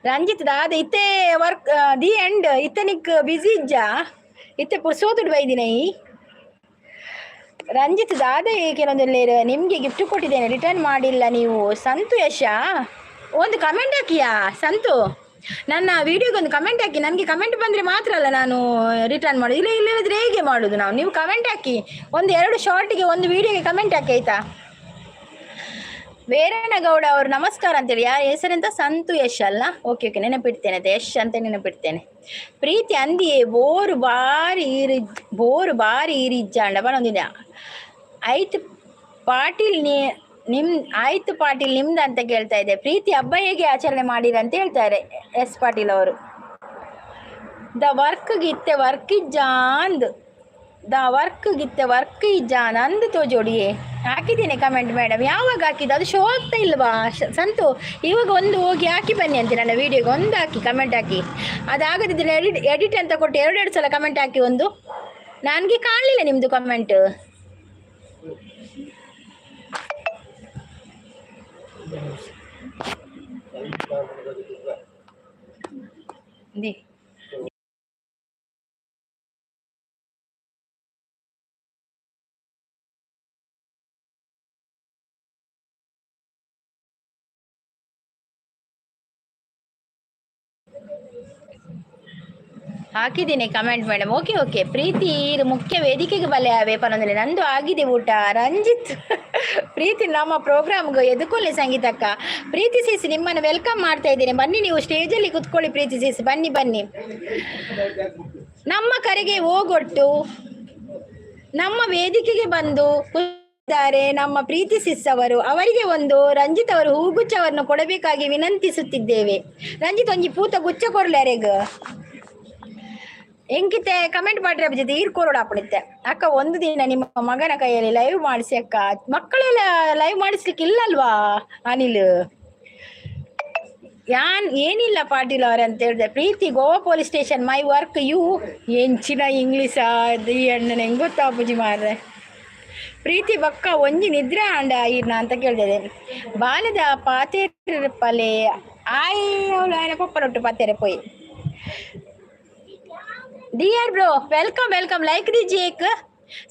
ರಂಜಿತ್? ದಾದ ಇತ್ತೆ ವರ್ಕ್ the end ಇತ್ತೆ ನಿಕ್ ಬಿಸಿ ಇಜ್ಜ? ಇತ್ತೆ ಪುರ್ಸೋತುಡು ಬೈದಿನ ಈ ರಂಜಿತ್. ದಾದ ಕೆಲವೊಂದು ನಿಮಗೆ ಗಿಫ್ಟ್ ಕೊಟ್ಟಿದ್ದೇನೆ, ರಿಟರ್ನ್ ಮಾಡಿಲ್ಲ ನೀವು. ಸಂತು ಯಶ, ಒಂದು ಕಮೆಂಟ್ ಹಾಕಿಯಾ? ಸಂತು, ನನ್ನ ವಿಡಿಯೋಗೆ ಒಂದು ಕಮೆಂಟ್ ಹಾಕಿ. ನನಗೆ ಕಮೆಂಟ್ ಬಂದರೆ ಮಾತ್ರ ಅಲ್ಲ ನಾನು ರಿಟರ್ನ್ ಮಾಡೋದು. ಇಲ್ಲ ಇಲ್ಲದಿದ್ರೆ ಹೇಗೆ ಮಾಡೋದು ನಾವು? ನೀವು ಕಮೆಂಟ್ ಹಾಕಿ, ಒಂದು ಎರಡು ಶಾರ್ಟಿಗೆ ಒಂದು ವಿಡಿಯೋಗೆ ಕಮೆಂಟ್ ಹಾಕಿ ಆಯ್ತಾ? ವೀರಣ್ಣಗೌಡ ಅವರು ನಮಸ್ಕಾರ ಅಂತೇಳಿ. ಯಾರ ಹೆಸರೆಂತ? ಸಂತು ಯಶ್ ಅಲ್ಲ? ಓಕೆ ಓಕೆ, ನೆನಪಿಡ್ತೇನೆ ಆಯ್ತಾ? ಯಶ್ ಅಂತ ನೆನಪಿಡ್ತೇನೆ. ಪ್ರೀತಿ ಅಂದಿಯೇ ಬೋರು ಬಾರಿ ಈರಿ ಬೋರು ಬಾರಿ ಈರಿಜ್ಜಾಂಡ ಬನೊಂದಿನ. ಆಯ್ತು ಪಾಟೀಲ್, ನೀ ನಿಮ್ ಆಯ್ತು ಪಾಟೀಲ್, ನಿಮ್ದು ಅಂತ ಕೇಳ್ತಾ ಇದೆ. ಪ್ರೀತಿ, ಹಬ್ಬ ಹೇಗೆ ಆಚರಣೆ ಮಾಡಿರಿ ಅಂತ ಹೇಳ್ತಾರೆ ಎಸ್ ಪಾಟೀಲ್ ಅವರು. The work ಗಿತ್ತೆ ವರ್ಕ್ ಇಜ್ಜಾಂದ್, the work ಗಿತ್ತೆ ವರ್ಕ್ ಇಜ್ಜಾನ್ ಅಂದು ತೋಜೋಡಿಯೇ. ಹಾಕಿದ್ದೇನೆ ಕಮೆಂಟ್ ಮೇಡಮ್. ಯಾವಾಗ ಹಾಕಿದ್ದು? ಅದು ಶೋ ಆಗ್ತಾ ಇಲ್ವಾ ಸಂತು? ಇವಾಗ ಒಂದು ಹೋಗಿ ಹಾಕಿ ಬನ್ನಿ ಅಂತೆ. ನನ್ನ ವಿಡಿಯೋಗೆ ಒಂದು ಹಾಕಿ, ಕಮೆಂಟ್ ಹಾಕಿ. ಅದಾಗದಿದ್ದರೆ ಎಡಿಟ್ ಎಡಿಟ್ ಅಂತ ಕೊಟ್ಟು ಎರಡೆರಡು ಸಲ ಕಮೆಂಟ್ ಹಾಕಿ ಒಂದು. ನನಗೆ ಕಾಣಲಿಲ್ಲ ನಿಮ್ಮದು ಕಮೆಂಟ್. The. ಹಾಕಿದ್ದೀನಿ ಕಮೆಂಟ್ ಮೇಡಮ್. ಓಕೆ ಓಕೆ ಪ್ರೀತಿ, ಇದು ಮುಖ್ಯ ವೇದಿಕೆಗೆ ಬಲೆ ಆವೆ ಪನೊಂದಿಲ್ಲ. ನಂದು ಆಗಿದೆ ಊಟ. ರಂಜಿತ್, ಪ್ರೀತಿ, ನಮ್ಮ ಪ್ರೋಗ್ರಾಮ್ಗೆ ಎದುಕೊಲ್ಲಿ ಸಂಗೀತಕ್ಕ. ಪ್ರೀತಿ ಸಿಸ್, ನಿಮ್ಮನ್ನು welcome ಮಾಡ್ತಾ ಇದ್ದೇನೆ. ಬನ್ನಿ, ನೀವು ಸ್ಟೇಜಲ್ಲಿ ಕುತ್ಕೊಳ್ಳಿ. ಪ್ರೀತಿ ಸಿಸ್, ಬನ್ನಿ ಬನ್ನಿ. ನಮ್ಮ ಕರೆಗೆ ಓಗೊಟ್ಟು ನಮ್ಮ ವೇದಿಕೆಗೆ ಬಂದು ಕೂತಿದ್ದಾರೆ ನಮ್ಮ ಪ್ರೀತಿ ಸಿಸ್ ಅವರು. ಅವರಿಗೆ ಒಂದು ರಂಜಿತ್ ಅವರು ಹೂಗುಚ್ಛವನ್ನು ಕೊಡಬೇಕಾಗಿ ವಿನಂತಿಸುತ್ತಿದ್ದೇವೆ. ರಂಜಿತ್, ಒಂಜಿ ಪೂತ ಗುಚ್ಚ ಕೊರ್ಲೆ. ಎಂಕಿತೆ ಕಮೆಂಟ್ ಮಾಡ್ರಿ ಅಭಿಜಿತ್, ಈರ್ ಕೋರೋಡ ಅಪ್ಪಣಿತ್ತೆ. ಅಕ್ಕ, ಒಂದು ದಿನ ನಿಮ್ಮ ಮಗನ ಕೈಯಲ್ಲಿ ಲೈವ್ ಮಾಡಿಸಿ ಅಕ್ಕ. ಮಕ್ಕಳೆಲ್ಲ ಲೈವ್ ಮಾಡಿಸ್ಲಿಕ್ಕೆ ಇಲ್ಲ ಅಲ್ವಾ ಅನಿಲ್? ಯಾನ್ ಏನಿಲ್ಲ ಪಾಟೀಲ್ ಅವರೇ ಅಂತ ಹೇಳಿದೆ. ಪ್ರೀತಿ, Goa police station my work you. ಎಂಚಿನ ಇಂಗ್ಲೀಷ್ ಈ ಅಣ್ಣನ ಹೆಂಗ್ ಗೊತ್ತಾ ಪೂಜಿ ಮಾರ್ರೆ. ಪ್ರೀತಿ ಬಕ್ಕ ಒಂಜಿ ನಿದ್ರೆ ಆಂಡ ಈರ್ನ ಅಂತ ಕೇಳಿದೆ. ಬಾಲದ ಪಾತೇರ್ ಪಲೆ ಆಯ್ ಅವಳು ಆಯನ ಪೊಪ್ಪನೊಟ್ಟು ಪಾತೇರೆ ಪೋಯಿ. Dear bro, welcome welcome. Like the Jake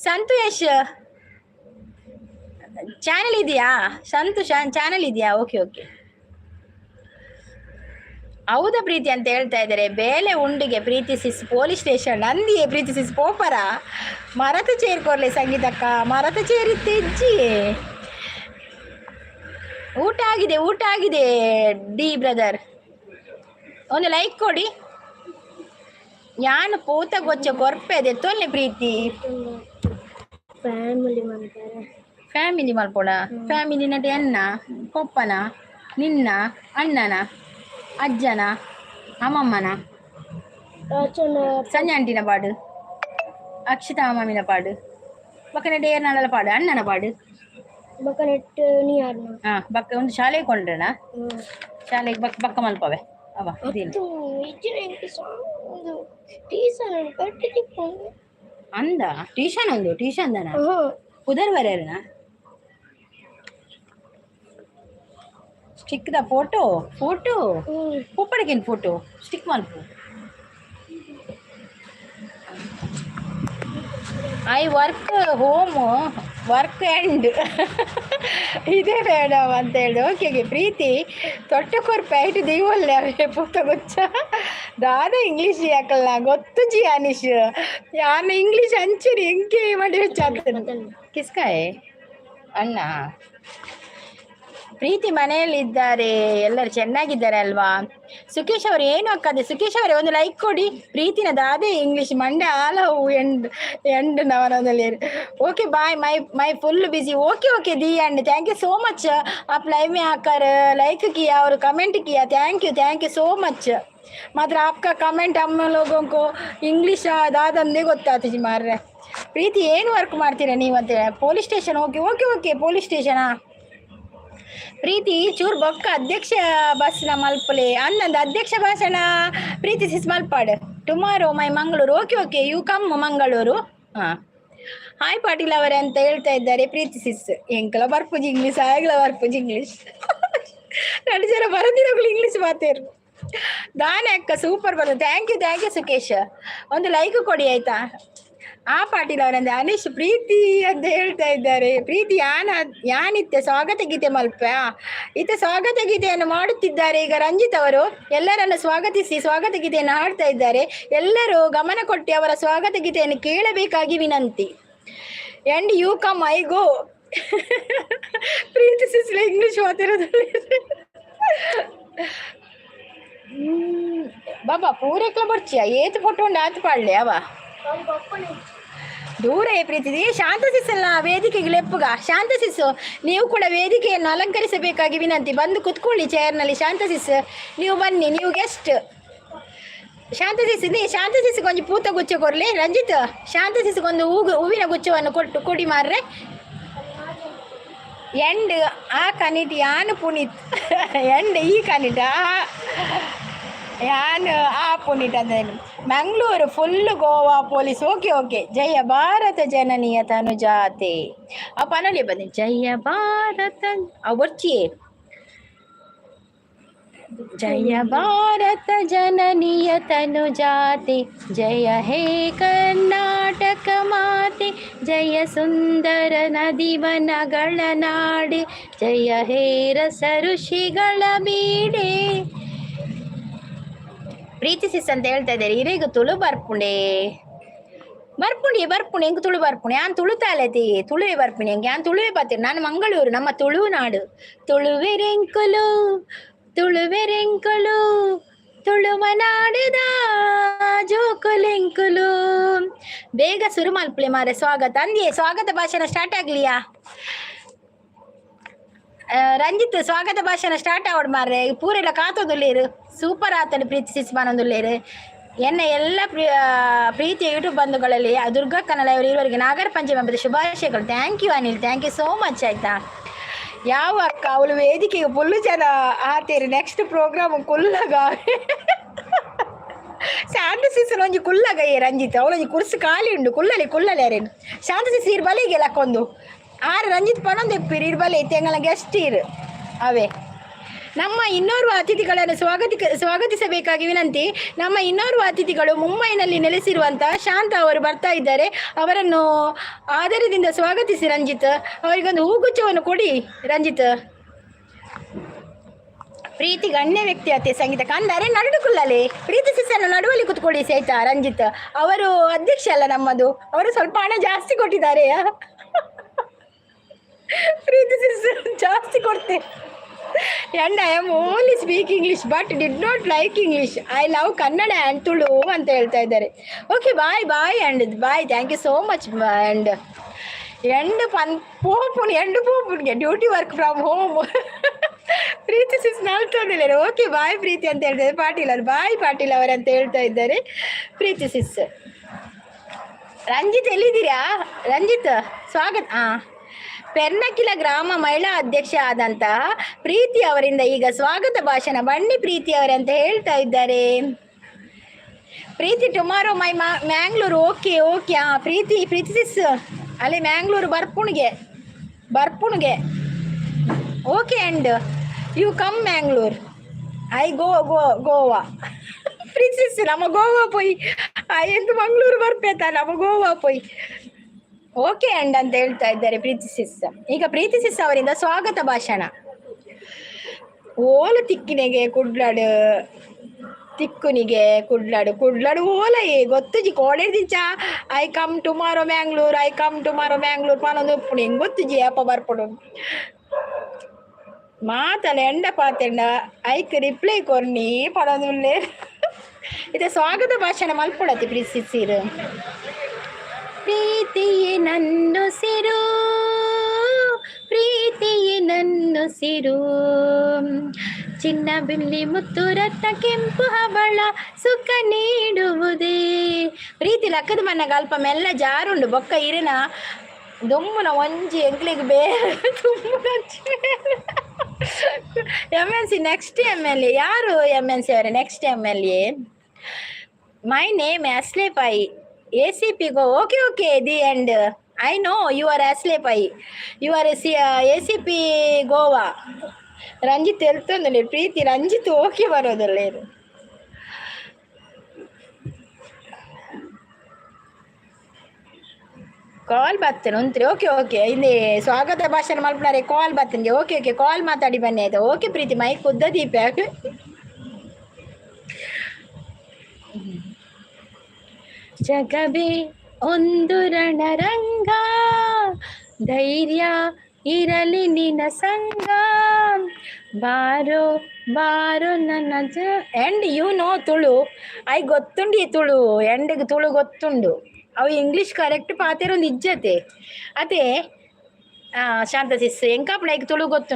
Santu Yash channel ಇದೆಯಾ? ಸಂತು ಚಾನೆಲ್ ಇದೆಯಾ? ಓಕೆ ಓಕೆ ಹೌದಾ ಪ್ರೀತಿ ಅಂತ ಹೇಳ್ತಾ ಇದ್ದಾರೆ. ಬೇಲೆ ಉಂಡಿಗೆ ಪ್ರೀತಿ ಸಿಸ್ ಪೊಲೀಸ್ ಸ್ಟೇಷನ್ ನಂದಿಯೇ. ಪ್ರೀತಿ ಸಿಸ್ ಪೋಪರ ಮರತ ಚೇರ್ಕೊರ್ಲೆ ಸಂಗೀತಕ್ಕ. ಮರತ ಚೇರಿತ್ತೆಜ್ಜಿ. ಊಟ ಆಗಿದೆ, ಊಟ ಆಗಿದೆ. ಡಿ ಬ್ರದರ್, ಒಂದು ಲೈಕ್ ಕೊಡಿ. ಯಾನು ಪೂತ ಗೊಚ್ಚ ಕೊರ್ಪೆ ತೊಲ್ಲೆ ಪ್ರೀತಿ. ಫ್ಯಾಮಿಲಿ ಮಾಡ್ತಾರೆ. ಫ್ಯಾಮಿಲಿ ಮಲ್ಪೊಡ. ಫ್ಯಾಮಿಲಿ ನಟ ಎನ್ನ ಪೊಪ್ಪನ, ನಿನ್ನ ಅಣ್ಣನ, ಅಜ್ಜನ, ಅಮ್ಮಮ್ಮನ? ಸಂಜೆ ಆಂಟಿನ ಪಾಡು, ಅಕ್ಷತಾ ಮಾಮಿನ ಪಾಡು, ಬಕ್ಕನ ಡೇರ್ನಾಳಲ ಪಾಡು, ಅಣ್ಣನ ಪಾಡು. ಬೊಕ ನೆಟ್ ನೀ ಯಾರ್ನ? ಹಾ, ಬಕ್ಕ ಒಂದು ಶಾಲೆಗೆ ಕೊಂಡ್ರಣ. ಶಾಲೆಗೆ ಬಕ್ ಬಕ್ಕ ಮಲ್ಪವೆ ಅವ ಇದಿಲ್ಲ. ಟೀಸನ್ ಕಟ್ಟಿಕೊಂಡು. ಅಂದ ಟ್ಯೂಷನ್ ಒಂದು ಟ್ಯೂಷನ್ ದನ ಪುದರ್ ಬರೆಯರನ ಸ್ಟಿಕ್ the photo photo ಪೊಪ್ಪಡಿಕೇನು photo stick ಮಲ್ಪು. I work home work and ಇದೇ ಮೇಡಮ್ ಅಂತ ಹೇಳಿ. ಓಕೆ ಪ್ರೀತಿ, ತೊಟ್ಟಕೊರ್ ಪೈಟ್ ದೀವಲ್ಲೆ ಅವೇ ಪೂತ ಗೊಚ್ಚ. ದಾದ ಇಂಗ್ಲೀಷ್ ಯಾಕಲ್ಲ ಗೊತ್ತು ಜಿ ಅನಿಶ್. ಯಾನ ಇಂಗ್ಲೀಷ್ ಅಂಚರಿ ಎಂಕೆ ಮಾಡಿ ಕಿಸ್ಕಾಯ್ ಅಣ್ಣ. ಪ್ರೀತಿ ಮನೆಯಲ್ಲಿದ್ದಾರೆ, ಎಲ್ಲರೂ ಚೆನ್ನಾಗಿದ್ದಾರೆ ಅಲ್ವಾ? ಸುಖೇಶ್ ಅವರು ಏನು ಅಕ್ಕದೆ? ಸುಖೇಶ್ ಅವರೇ, ಒಂದು ಲೈಕ್ ಕೊಡಿ. ಪ್ರೀತಿನ ದಾದೆ ಇಂಗ್ಲಿಷ್ ಮಂಡೆ ಆಲ ಹೂ ಎಂಡ್ ಎಂಡ್ ನವನದಲ್ಲಿ. Okay bye, my my full busy. Okay okay the and thank you so much. आप लाइव में आकर लाइक किया और कमेंट किया, thank you, thank you so much. ಮಾತ್ರ आपका ಕಮೆಂಟ್ हम लोगों को ಇಂಗ್ಲೀಷ್ ದಾದಂದೇ ಗೊತ್ತಾಗ್ತದೆ ಮಾರ್ರೆ. ಪ್ರೀತಿ, ಏನು ವರ್ಕ್ ಮಾಡ್ತೀರಾ ನೀವು ಅಂತ. Police station, okay okay okay police ಸ್ಟೇಷನಾ? ಪ್ರೀತಿ, ಚೂರ್ ಬೊಕ್ಕ ಅಧ್ಯಕ್ಷ ಭಾಷಣ ಮಲ್ಪಲೆ ಅಂದಂದು. ಅಧ್ಯಕ್ಷ ಭಾಷಣ ಪ್ರೀತಿ ಸಿಸ್ ಮಲ್ಪಾಡ್. Tomorrow my Mangaluru. Okay okay you come Mangaluru. ಹಾಂ, ಹಾಯ್ ಪಾಟೀಲ್ ಅವರೇ ಅಂತ ಹೇಳ್ತಾ ಇದ್ದಾರೆ ಪ್ರೀತಿ ಸಿಸ್. ಎಂಕಲ ಬರ್ಪುಜಿ ಇಂಗ್ಲೀಷ್, ಆಗಲ ಬರ್ಪುಜಿ ಇಂಗ್ಲೀಷ್. ಎರಡು ಜನ ಬರದಿರೋಗಳು ಇಂಗ್ಲೀಷ್ ಮಾತೇರು. ದಾನೆ ಅಕ್ಕ, ಸೂಪರ್ ಬಂದು. Thank you, thank you Sukhesh. ಒಂದು ಲೈಕ್ ಕೊಡಿ ಆಯ್ತಾ. ಆ ಪಾಟೀಲ್ ಅವರಂದ್ರೆ ಅನೀಶ್ ಪ್ರೀತಿ ಅಂತ ಹೇಳ್ತಾ ಇದ್ದಾರೆ. ಪ್ರೀತಿ, ಯಾನ ಯಾನಿತ್ತೆ ಸ್ವಾಗತ ಗೀತೆ ಮಲ್ಪ ಇತ್ತ ಸ್ವಾಗತ ಗೀತೆಯನ್ನು ಮಾಡುತ್ತಿದ್ದಾರೆ ಈಗ ರಂಜಿತ್ ಅವರು. ಎಲ್ಲರನ್ನು ಸ್ವಾಗತಿಸಿ ಸ್ವಾಗತ ಗೀತೆಯನ್ನು ಹಾಡ್ತಾ ಇದ್ದಾರೆ. ಎಲ್ಲರೂ ಗಮನ ಕೊಟ್ಟು ಅವರ ಸ್ವಾಗತ ಗೀತೆಯನ್ನು ಕೇಳಬೇಕಾಗಿ ವಿನಂತಿ. And you come, I go. Preethi ಸಿಸ್ಲೆ English ಮಾತಿರೋದು. ಬಾಬಾ ಪೂರೆಕ್ಲ ಬರ್ಚಿಯ ಏತ್ ಫೋಟೋ ಉಂಡು ಆತು ಪಾಡ್ಲೆ ಅವ. ದೂರ ಪ್ರೀತಿ. ಏ ಶಾಂತ ಸಿಸ್ಸಲ್ಲ ವೇದಿಕೆಗೆ ಲೆಪ್ಪುಗ. ಶಾಂತ ಸಿಸ್ಸು, ನೀವು ಕೂಡ ವೇದಿಕೆಯನ್ನು ಅಲಂಕರಿಸಬೇಕಾಗಿ ವಿನಂತಿ. ಬಂದು ಕುತ್ಕೊಳ್ಳಿ ಚೇರ್ನಲ್ಲಿ. ಶಾಂತ ಸಿಸ್, ನೀವು ಬನ್ನಿ, ನೀವು ಗೆಸ್ಟ್. ಶಾಂತ ಸಿಸ್, ನೀ ಶಾಂತ ಸಿಸ್ಗೆ ಒಂಜಿ ಪೂತ ಗುಚ್ಚ ಕೊರ್ಲಿ. ರಂಜಿತ್, ಶಾಂತ ಸಿಸ್ಗೊಂದು ಹೂಗು ಹೂವಿನ ಗುಚ್ಚವನ್ನು ಕೊಟ್ಟು ಕೊಡಿ ಮಾರ್ರೆ. ಎಂಡ್ ಆ ಕನಿಟ್ ಯಾನು ಪುನೀತ್ ಎಂಡ್ ಈ ಕನಿಟ್ ಆ ಯಾನು ಆ ಪುನೀತ್ ಅಂದ್ರೆ Mangaluru full Goa police. Okay okay ಜಯ ಭಾರತ ಜನನಿಯ ತನುಜಾತೆ. ಆ ಪನಲಿ ಬಂದೆ ಜಯ ಭಾರತ ಅವು ಬರ್ಚಿ. ಜಯ ಭಾರತ ಜನನಿಯ ತನು ಜಾತೆ, ಜಯ ಹೇ ಕರ್ನಾಟಕ ಮಾತೆ, ಜಯ ಸುಂದರ ನದಿ ವನಗಳ ನಾಡೆ, ಜಯ ಹೇ ರಸ ಋಷಿಗಳ ಬೀಡೆ. ಪ್ರೀತಿ ಸಿಸ್ ಅಂತ ಹೇಳ್ತಾ ಇದ್ದಾರೆ. ಇರೆಗ್ ತುಳು ಬರ್ಪುಂಡೆ? ಬರ್ಪುಂಡಿ, ಬರ್ಪುಂಡು. ಎಂಕ್ ತುಳು ಬರ್ಪುಂಡು. ಯಾನ್ ತುಳುತಾಲೆತಿ, ತುಳುವೆ ಬರ್ಪಿನಿ ಎಂಕ್. ಯಾನ್ ತುಳುವೆ ಪಾತೆರ್. ನಾನು ಮಂಗಳೂರು, ನಮ್ಮ ತುಳುನಾಡು. ತುಳುವೆರೆಂಕುಲು, ತುಳುವೆರೆಂಕುಲು, ತುಳುವ ನಾಡುದ ಜೋಕುಲೆಂಕುಲು. ಬೇಗ ಶುರು ಮಲ್ಪುಲೆ ಮಾರೆ ಸ್ವಾಗತ ಅಂದಿಯೇ. ಸ್ವಾಗತ ಭಾಷಣ ಸ್ಟಾರ್ಟ್ ಆಗ್ಲಿಯಾ? ರಂಜಿತ್, ಸ್ವಾಗತ ಭಾಷಣ ಸ್ಟಾರ್ಟ್ ಆವಡ್ ಮಾರ್ರೆ. ಪೂರೆಲ್ಲ ಕಾತೊಂದುಲ್ಲೇರು. ಸೂಪರ್ ಆತಂಡ್ ಪ್ರೀತಿ ಸಿಸ್ ಪನೊಂದುಲ್ಲೇರು. ಎನ್ನ ಎಲ್ಲ ಪ್ರೀತಿಯ ಯೂಟ್ಯೂಬ್ ಬಂಧುಗಳಲ್ಲಿ ದುರ್ಗಾ ಕನ್ನಡ ಇರುವವರಿಗೆ ನಾಗರ ಪಂಚಮಿ ಹಬ್ಬದ ಶುಭಾಶಯಗಳು. Thank you Anil, thank you so much, ಆಯ್ತಾ? ಯಾವ ಅಕ್ಕ ಅವಳು? ವೇದಿಕೆಗೆ ಫುಲ್ಲು ಜನ ಆತೇರಿ. Next programme ಕುಲ್ಲಗ. ಶಾಂತ ಸಿಸನ್ ಒಂಜಿ ಕುಲ್ಲಗ. ಏ ರಂಜಿತ್, ಅವಳೊಂಜಿ ಕುರ್ಸು ಖಾಲಿ ಉಂಡು, ಕುಲ್ಲಲಿ, ಕುಲ್ಲಲಿ. ಅರೇನು ಶಾಂತ ಸಿಸ್ ಇರ್ ಬಲಿಗೆ ಲಕ್ಕೊಂದು ಆರು. ರಂಜಿತ್ ಪನೊಂದು ಎಪ್ಪಿರು, ಇರ್ ಬಲೆ ಇತ್ತೆ ಗೆಸ್ಟ್ ಇರು ಅವೇ. ನಮ್ಮ ಇನ್ನೋರ್ವ ಅತಿಥಿಗಳನ್ನು ಸ್ವಾಗತಿಸಬೇಕಾಗಿ ವಿನಂತಿ. ನಮ್ಮ ಇನ್ನೋರ್ವ ಅತಿಥಿಗಳು ಮುಂಬೈನಲ್ಲಿ ನೆಲೆಸಿರುವಂತಹ ಶಾಂತ ಅವರು ಬರ್ತಾ ಇದ್ದಾರೆ. ಅವರನ್ನು ಆದರದಿಂದ ಸ್ವಾಗತಿಸಿ ರಂಜಿತ್. ಅವರಿಗೊಂದು ಹೂಗುಚ್ಛವನ್ನು ಕೊಡಿ ರಂಜಿತ್. ಪ್ರೀತಿ ಗಣ್ಯ ವ್ಯಕ್ತಿ ಅತ್ತೆ ಸಂಗೀತ ಕಂದರೆ ನಡುಡು ಕುಲ್ಲಲಿ. ಪ್ರೀತಿ ಸಿಸನ್ನು ನಡುವಲ್ಲಿ ಕುತ್ಕೊಳ್ಳಿ ಆಯ್ತಾ ರಂಜಿತ್? ಅವರು ಅಧ್ಯಕ್ಷ ಅಲ್ಲ ನಮ್ಮದು, ಅವರು ಸ್ವಲ್ಪ ಹಣ ಜಾಸ್ತಿ ಕೊಟ್ಟಿದ್ದಾರೆ. ಪ್ರೀತಿ ಸಿಸ್ ಜಾಸ್ತಿ ಕೊಡ್ತೆ. And I am only speak English but did not like English. I love Kannada and Tulu ಅಂತ ಹೇಳ್ತಾ ಇದ್ದಾರೆ. Okay, bye bye and bye, thank you so much. And end ಪನ್ ಪೋಪುಣಿ, ಎಂಡ್ ಪೋಪುಣಿಗೆ duty work from home. Preethi sis ನಲ್ತೊಂದಿಲ್ಲ. Okay, bye Preethi ಅಂತ ಹೇಳ್ತಾರೆ ಪಾಟೀಲ್ ಅವರು. ಬಾಯ್ ಪಾಟೀಲ್ ಅವರು ಅಂತ ಹೇಳ್ತಾ ಇದ್ದಾರೆ ಪ್ರೀತಿ ಸಿಸ್. ರಂಜಿತ್, ಎಲ್ಲಿದ್ದೀರಾ ರಂಜಿತ್? ಸ್ವಾಗತ. ಪೆರ್ನಕಿಲ ಗ್ರಾಮ ಮಹಿಳಾ ಅಧ್ಯಕ್ಷ ಆದಂತಹ ಪ್ರೀತಿ ಅವರಿಂದ ಈಗ ಸ್ವಾಗತ ಭಾಷಣ. ಬನ್ನಿ ಪ್ರೀತಿ ಅವರೇ ಅಂತ ಹೇಳ್ತಾ ಇದ್ದಾರೆ. ಪ್ರೀತಿ, ಟುಮಾರೋ ಮೈ ಮ್ಯಾಂಗ್ಳೂರು. Okay okay. ಪ್ರೀತಿ, ಪ್ರೀತಿ ಸಿಸ್ ಅಲ್ಲಿ Mangalore ಬರ್ಪುಣಿಗೆ, ಬರ್ಪುಣಿಗೆ. Okay, and you come Mangalore, I go go Goa. Preethi sis, ನಮ್ಮ ಗೋವಾ ಪೋಯಿ ಎಂದು ಮಂಗಳೂರು ಬರ್ಪೇತ, ನಮ್ಮ ಗೋವಾ ಪೋಯಿ. ಓಕೆ ಅಂಡ್ ಅಂತ ಹೇಳ್ತಾ ಇದ್ದಾರೆ ಪ್ರೀತಿ ಸಿಸ್. ಈಗ ಪ್ರೀತಿ ಸಿಸ್ ಅವರಿಂದ ಸ್ವಾಗತ ಭಾಷಣ. ಓಲು ತಿಕ್ಕಿನೆಗೆ ಕುಡ್ಲಾಡು, ತಿಕ್ಕುನಿಗೆ ಕುಡ್ಲಾಡು, ಕುಡ್ಲಾಡು ಓಲ ಏ ಗೊತ್ತುಜಿ. ಕೋಡೆದಿಂಚ I come tomorrow Mangalore, I come tomorrow Mangalore ಪನೊಂದು ಉಪ್ಪುಣಿ. ಹೆಂಗ್ ಗೊತ್ತುಜಿ ಅಪ್ಪ ಬರ್ಪುಡು. ಮಾತಲ್ಲ ಎಂಡ ಪಾತೆಂಡ ಐಕ್ ರಿಪ್ಲೈ ಕೊರ್ನಿ ಪಡೊಂದುಲ್ಲೆ. ಇದು ಸ್ವಾಗತ ಭಾಷಣ ಮಲ್ಪೊಡತಿ ಪ್ರೀತಿ ಸಿಸಿರು. ಪ್ರೀತಿಯೇ ನನ್ನುಸಿರು, ಪ್ರೀತಿಯೇ ನನ್ನುಸಿರು, ಚಿನ್ನ ಬೆಳ್ಳಿ ಮುತ್ತು ರತ್ನ ಕೆಂಪು ಹವಳ ಸುಖ ನೀಡುವುದೇ. ಪ್ರೀತಿ ಲಕ್ಕದ ಮನ್ನಗ ಅಲ್ಪ ಮೆಲ್ಲ ಜಾರುಂಡು. ಬೊಕ್ಕ ಇರಿನ ದೊಮ್ಮುನ ಒಂಜಿ ಎಂಕ್ಲಿಗ್ ಬೇರೆ ದುಮ್ಮುನ. MLC, next MLA ಯಾರು? ಎಮ್ಎಲ್ಸಿ ಅವರೇ next MLA. My name Asle Pai, ACP go. Okay okay, the and I know you are Asle Pai, you are C ACP Goa. Ranjith ಎಲ್ತೊಂದುಲ್ಲೆ. Preethi Ranjith okay ಬರೋದಲ್ಲ. ಇದು ಕಾಲ್ ಬರ್ತೇನೆ ಉಂತ್ರಿ. ಓಕೆ ಓಕೆ, ಇಲ್ಲಿ ಸ್ವಾಗತ ಭಾಷಣ ಮಲ್ಪುನಾರೆ ಕಾಲ್ ಬರ್ತೇನೆ. Okay okay, ಕಾಲ್ ಮಾತಾಡಿ ಬನ್ನಿ ಆಯ್ತಾ? Okay ಪ್ರೀತಿ, mic ಉದ್ದ ದೀಪ. ಜಗವೇ ಒಂದು ರಣರಂಗ, ಧೈರ್ಯ ಇರಲಿ ನಿನ್ನ ಸಂಗ, ಬಾರೋ ಬಾರೋ ನನ್ನ ಜ. And you know Tulu? I ಗೊತ್ತುಂಡಿ Tulu. ಎಂಡಿಗೆ Tulu ಗೊತ್ತುಂಡು. ಅವು ಇಂಗ್ಲೀಷ್ ಕರೆಕ್ಟ್ ಪಾತೆರೊಂದು ಇಜ್ಜತೆ ಅದೇ. ಶಾಂತ ಸಿಸ್ ಎಂಕಾಪುಣ ಈಗ ತುಳು ಗೊತ್ತು.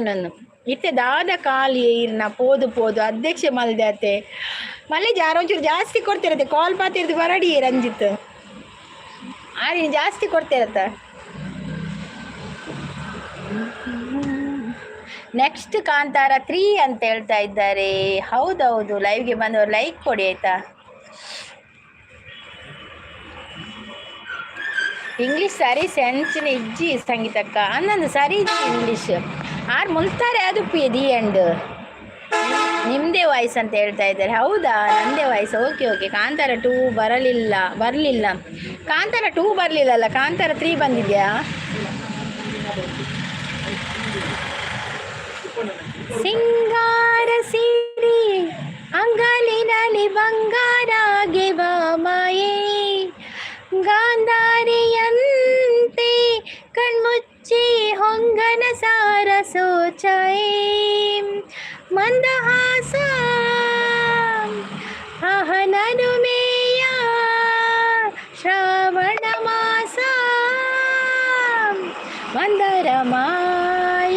ಇತ್ತೆ ದಾದ ಖಾಲಿ ಇರ್ನ ಪೋದು ಪೋದು ಅಧ್ಯಕ್ಷ ಮಲ್ದೆ ಅತೆ. ಮಲ್ಲೆ ಜಾರ ಒಂಚೂರು ಜಾಸ್ತಿ ಕೊಡ್ತಿರತ್ತೆ. ಕಾಲ್ ಪಾತಿರ್ದು ಬರಡಿ ರಂಜಿತ್. ಆರಿನ ಜಾಸ್ತಿ ಕೊಡ್ತಿರತ್ತ. ನೆಕ್ಸ್ಟ್ ಕಾಂತಾರ 3 ಅಂತ ಹೇಳ್ತಾ ಇದ್ದಾರೆ. ಹೌದೌದು, ಲೈವ್ಗೆ ಬಂದವರು ಲೈಕ್ ಕೊಡಿ ಆಯ್ತಾ? ಇಂಗ್ಲೀಷ್ ಸರಿ ಸೆಂಚಿನ ಇಜ್ಜಿ ಸಂಗೀತಕ್ಕ ಅನ್ನೊಂದು ಸರಿ ಇಜ್ಜಿ ಇಂಗ್ಲೀಷ್. ಆರ್ ಮುಲ್ತಾರೆ ಅದು the end. ನಿಮ್ಮದೇ ವಾಯ್ಸ್ ಅಂತ ಹೇಳ್ತಾ ಇದ್ದಾರೆ. ಹೌದಾ? ನಂದೇ ವಾಯ್ಸ್. Okay okay. ಕಾಂತಾರ 2 ಬರಲಿಲ್ಲ, ಬರಲಿಲ್ಲ. ಕಾಂತಾರ 2 ಬರಲಿಲ್ಲಲ್ಲ, ಕಾಂತಾರ 3 ಬಂದಿದೆಯಾ? ಸಿಂಗಾರ ಸಿರಿ ಅಂಗಲಿನಲ್ಲಿ ಬಂಗಾರಾಗೆ ಮಾಯೆ, ಗಾಂಧಾರಿಯಂತೆ ಕಣ್ಮುಚ್ಚಿ ಹೊಂಗನ ಸಾರ ಸೋಚಾಯೆ, ಮಂದಹಾಸ ಅಹನನುಮೇಯ ಶ್ರಾವಣ ಮಾಸ ಮಂದರ ಮಾಯಾಂಗಿ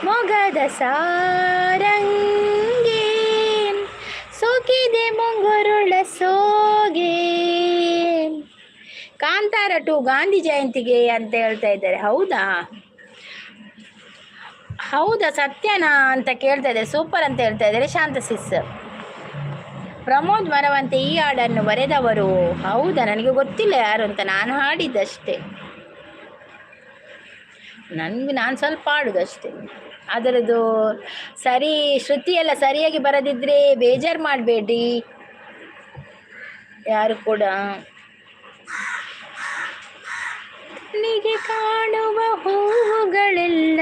ಮೊಗದ ಸಾರಂಗಿ ಸೋಕಿದೆ ಮುಂಗುರುಳ ಸೋಗೆ. ಕಾಂತಾರ 2 ಗಾಂಧಿ ಜಯಂತಿಗೆ ಅಂತ ಹೇಳ್ತಾ ಇದ್ದಾರೆ. ಹೌದಾ? ಹೌದಾ, ಸತ್ಯನಾ ಅಂತ ಕೇಳ್ತಾ ಇದ್ದಾರೆ. ಸೂಪರ್ ಅಂತ ಹೇಳ್ತಾ ಇದ್ದಾರೆ ಶಾಂತ ಸಿಸ್. ಪ್ರಮೋದ್ ಮರವಂತೆ ಈ ಹಾಡನ್ನು ಬರೆದವರು. ಹೌದಾ? ನನಗೆ ಗೊತ್ತಿಲ್ಲ ಯಾರು ಅಂತ, ನಾನು ಹಾಡಿದ್ದಷ್ಟೇ. ನನಗೆ ನಾನು ಸ್ವಲ್ಪ ಹಾಡುದಷ್ಟೇ. ಅದರದ್ದು ಸರಿ ಶ್ರುತಿ ಎಲ್ಲ ಸರಿಯಾಗಿ ಬರದಿದ್ದರೆ ಬೇಜಾರು ಮಾಡಬೇಡಿ ಯಾರು ಕೂಡ. ಕಣ್ಣಿಗೆ ಕಾಣುವ ಹೂವುಗಳೆಲ್ಲ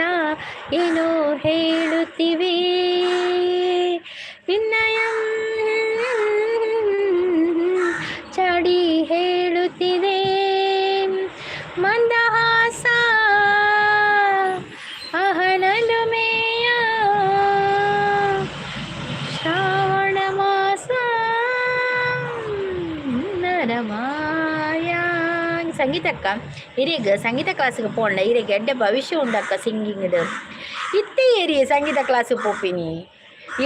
ಏನೋ ಹೇಳುತ್ತಿವೆ, ವಿನಯಂ ಚಾಡಿ ಹೇಳುತ್ತಿದೆ, ಮಂದಹಾಸ ಅಹನಲುಮೇಯ ಶ್ರಾವಣ ಮಾಸ ನರಮಾಯ. ಸಂಗೀತಕ್ಕ ಇರೀಗ ಸಂಗೀತ ಕ್ಲಾಸ್ಗೆ ಪೋಂಡ ಇರೆಗ್ ಎಡ್ಡೆ ಭವಿಷ್ಯ ಉಂಡಕ್ಕ ಸಿಂಗಿಂಗ್ ಇತ್ತೆ. ಏರಿ ಸಂಗೀತ ಕ್ಲಾಸ್ ಪೋಪಿನಿ?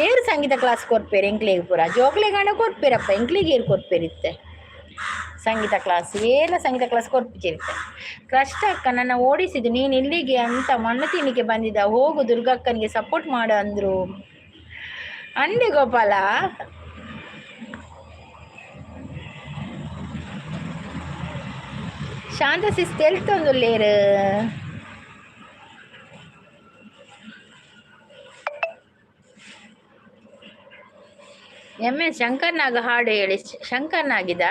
ಏರು ಸಂಗೀತ ಕ್ಲಾಸ್ ಕೊರ್ಪೇರು ಎಂಕ್ಲೆಗ್? ಪೂರ ಜೋಕ್ಲೆಗಾಂಡ ಕೊರ್ಪೇರಪ್ಪ, ಎಂಕ್ಲೆಗ್ ಏರು ಕೊರ್ಪೇರು ಇತ್ತೆ ಸಂಗೀತ ಕ್ಲಾಸ್? ಏರ್ಲ ಸಂಗೀತ ಕ್ಲಾಸ್ ಕೊರ್ಪಿಚಿರುತ್ತೆ. ಕಷ್ಟ ಅಕ್ಕ, ನನ್ನ ಓಡಿಸಿದ್ದು ನೀನು ಇಲ್ಲಿಗೆ ಅಂತ ಮಣ್ಣು ತಿನ್ನಿಕ್ಕೆ ಬಂದಿದ್ದ, ಹೋಗು ದುರ್ಗಕ್ಕನಿಗೆ ಸಪೋರ್ಟ್ ಮಾಡು ಅಂದರು. ಅಂದೆ ಗೋಪಾಲ. ಶಾಂತ ಸಿಸ್ ತೆಲ್ತೊಂದುಲ್ಲೇರು. ಎಂ ಎಸ್ ಶಂಕರ್ನಾಗ ಹಾಡು ಹೇಳಿ. ಶಂಕರ್ನಾಗಿದ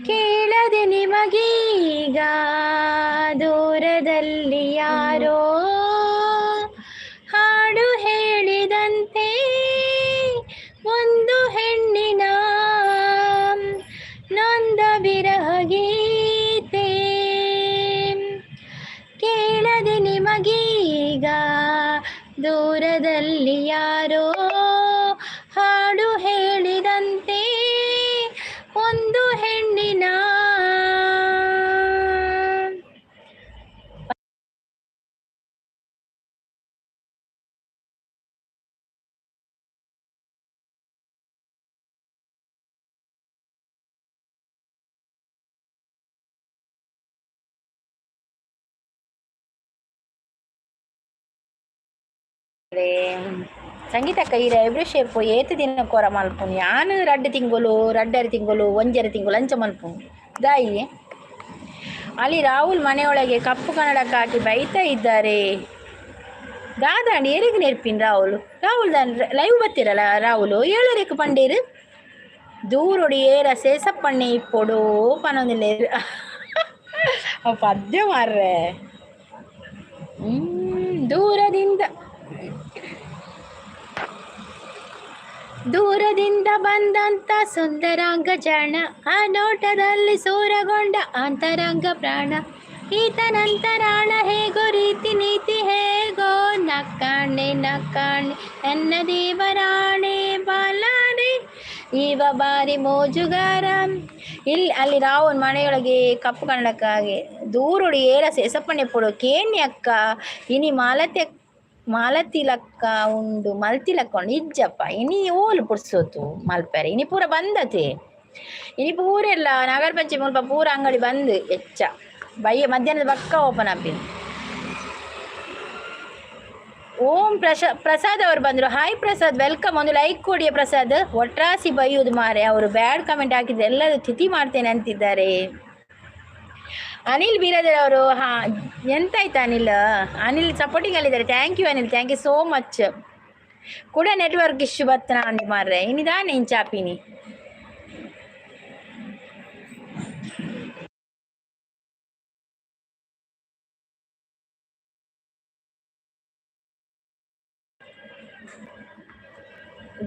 ಕೇಳದೆ ನಿಮಗೀಗ ದೂರದಲ್ಲಿ ಯಾರೋ ಹಾಡು ಹೇಳಿದಂತೆ, ಒಂದು ಹೆಣ್ಣಿನ ನೊಂದ ವಿರಹ ಗೀತೆ. ಕೇಳದೆ ನಿಮಗೀಗ ದೂರದಲ್ಲಿ ಯಾರೋ ಹಾಡು ಹೇಳಿದಂತೆ, ಒಂದು ಹೆಣ್ಣಿನ ಸಂಗೀತಕ್ಕ ಈರ ಎವ್ರಿ ಶೇಪು ಏತ್ ದಿನ ಕೊರ ಮಲ್ಪುನು? ಯಾನ್ ರಡ್ಡ್ ತಿಂಗಳು, ರಡ್ಡರೆ ತಿಂಗಳು, ಒಂಜರೆ ತಿಂಗಳು ಅಂಚ ಮಲ್ಪುನು ದಾಯಿ. ಅಲ್ಲಿ ರಾಹುಲ್ ಮನೆಯೊಳಗೆ ಕಪ್ಪು ಕನ್ನಡಕ್ಕೆ ಹಾಕಿ ಬೈತಾ ಇದ್ದಾರೆ. ದಾದಾಂಡ್ ಏರೆಗ್ ನೆರ್ಪಿನ್ ರಾಹುಲ್? ರಾಹುಲ್ ದಾನ್ ಲೈವ್ ಬತ್ತಿರಲ್ಲ ರಾಹುಲ್? ಏಳರೆಕ್ ಪಂಡೇರು ದೂರೊಡಿ ಏರ ಸೇಸಪ್ಪಣ್ಣೆ ಇಪ್ಪೊಡು ಪನೊಂದಿಲ್ಲೇರು. ಅವು ಪದ್ಯ ಮಾರ್ರೆ. ದೂರದಿಂದ ದೂರದಿಂದ ಬಂದಂತ ಸುಂದರಾಂಗ ಜನ, ಆ ನೋಟದಲ್ಲಿ ಸೂರಗೊಂಡ ಅಂತರಂಗ ಪ್ರಾಣ, ಈತನಂತರಾಳ ಹೇಗೋ ರೀತಿ ನೀತಿ ಹೇಗೋ, ನಕ್ಕಾಣೆ ನಕ್ಕಾಣೆ ನನ್ನ ದೇವರಾಣೆ ಬಾಲಾನೆ ಇವ ಬಾರಿ ಮೋಜುಗಾರ. ಇಲ್ಲಿ ಅಲ್ಲಿ ರಾವನ್ ಮನೆಯೊಳಗೆ ಕಪ್ಪು ಕನ್ನಡಕ್ಕಾಗಿ ದೂರುಡು ಏರ ಸೆಸಪ್ಪಣೆ ಪೊಡು ಕೇಣಿ ಅಕ್ಕ ಇನಿ ಮಾಲತೆ ಮಾಲತಿಲಕ್ಕ ಉಂಡು ಮಲ್ತಿಲಕ್ಕ ಉಂಡು. ಇಜ್ಜಪ್ಪ, ಇನಿ ಓಲು ಪುಡ್ಸೋತು ಮಲ್ಪೆರೆ? ಇನಿ ಪೂರ ಬಂದತೆ. ಇನಿ ಪೂರೆಲ್ಲ ನಾಗರ ಪಂಚಮಿ ಮುಲ್ಪ ಪೂರ ಅಂಗಡಿ ಬಂದ್ ಹೆಚ್ಚ. ಬಯ್ಯ ಮಧ್ಯಾಹ್ನದ ಪಕ್ಕ ಓಪನ್ ಆಪಿನ. ಓಂ ಪ್ರಸಾದ್ ಅವರು ಬಂದರು. Hi Prasad, welcome. ಒಂದು ಲೈಕ್ ಕೊಡಿ ಪ್ರಸಾದ್. ಒಟ್ರಾಸಿ ಬೈಯುವುದು ಮಾರೆ, ಅವರು ಬ್ಯಾಡ್ ಕಮೆಂಟ್ ಹಾಕಿದ್ರೆ ಎಲ್ಲರೂ ತಿಥಿ ಮಾಡ್ತೇನೆ ಅಂತಿದ್ದಾರೆ. ಅನಿಲ್ ಬೀರದರ್ ಅವರು. ಹಾಂ, ಎಂತಾಯ್ತು ಅನಿಲ್? ಅನಿಲ್ ಸಪೋರ್ಟಿಂಗ್ ಅಲ್ಲಿದ್ದಾರೆ. Thank you Anil, thank you so much. ಕೂಡ ನೆಟ್ವರ್ಕ್ ಇಶ್ಯೂ ಬತ್ತನ ಅಂದ್ ಮಾರ್ರೆ, ಇನ್ನಿದಾನೆ ಇಂಚಾಪಿನಿ.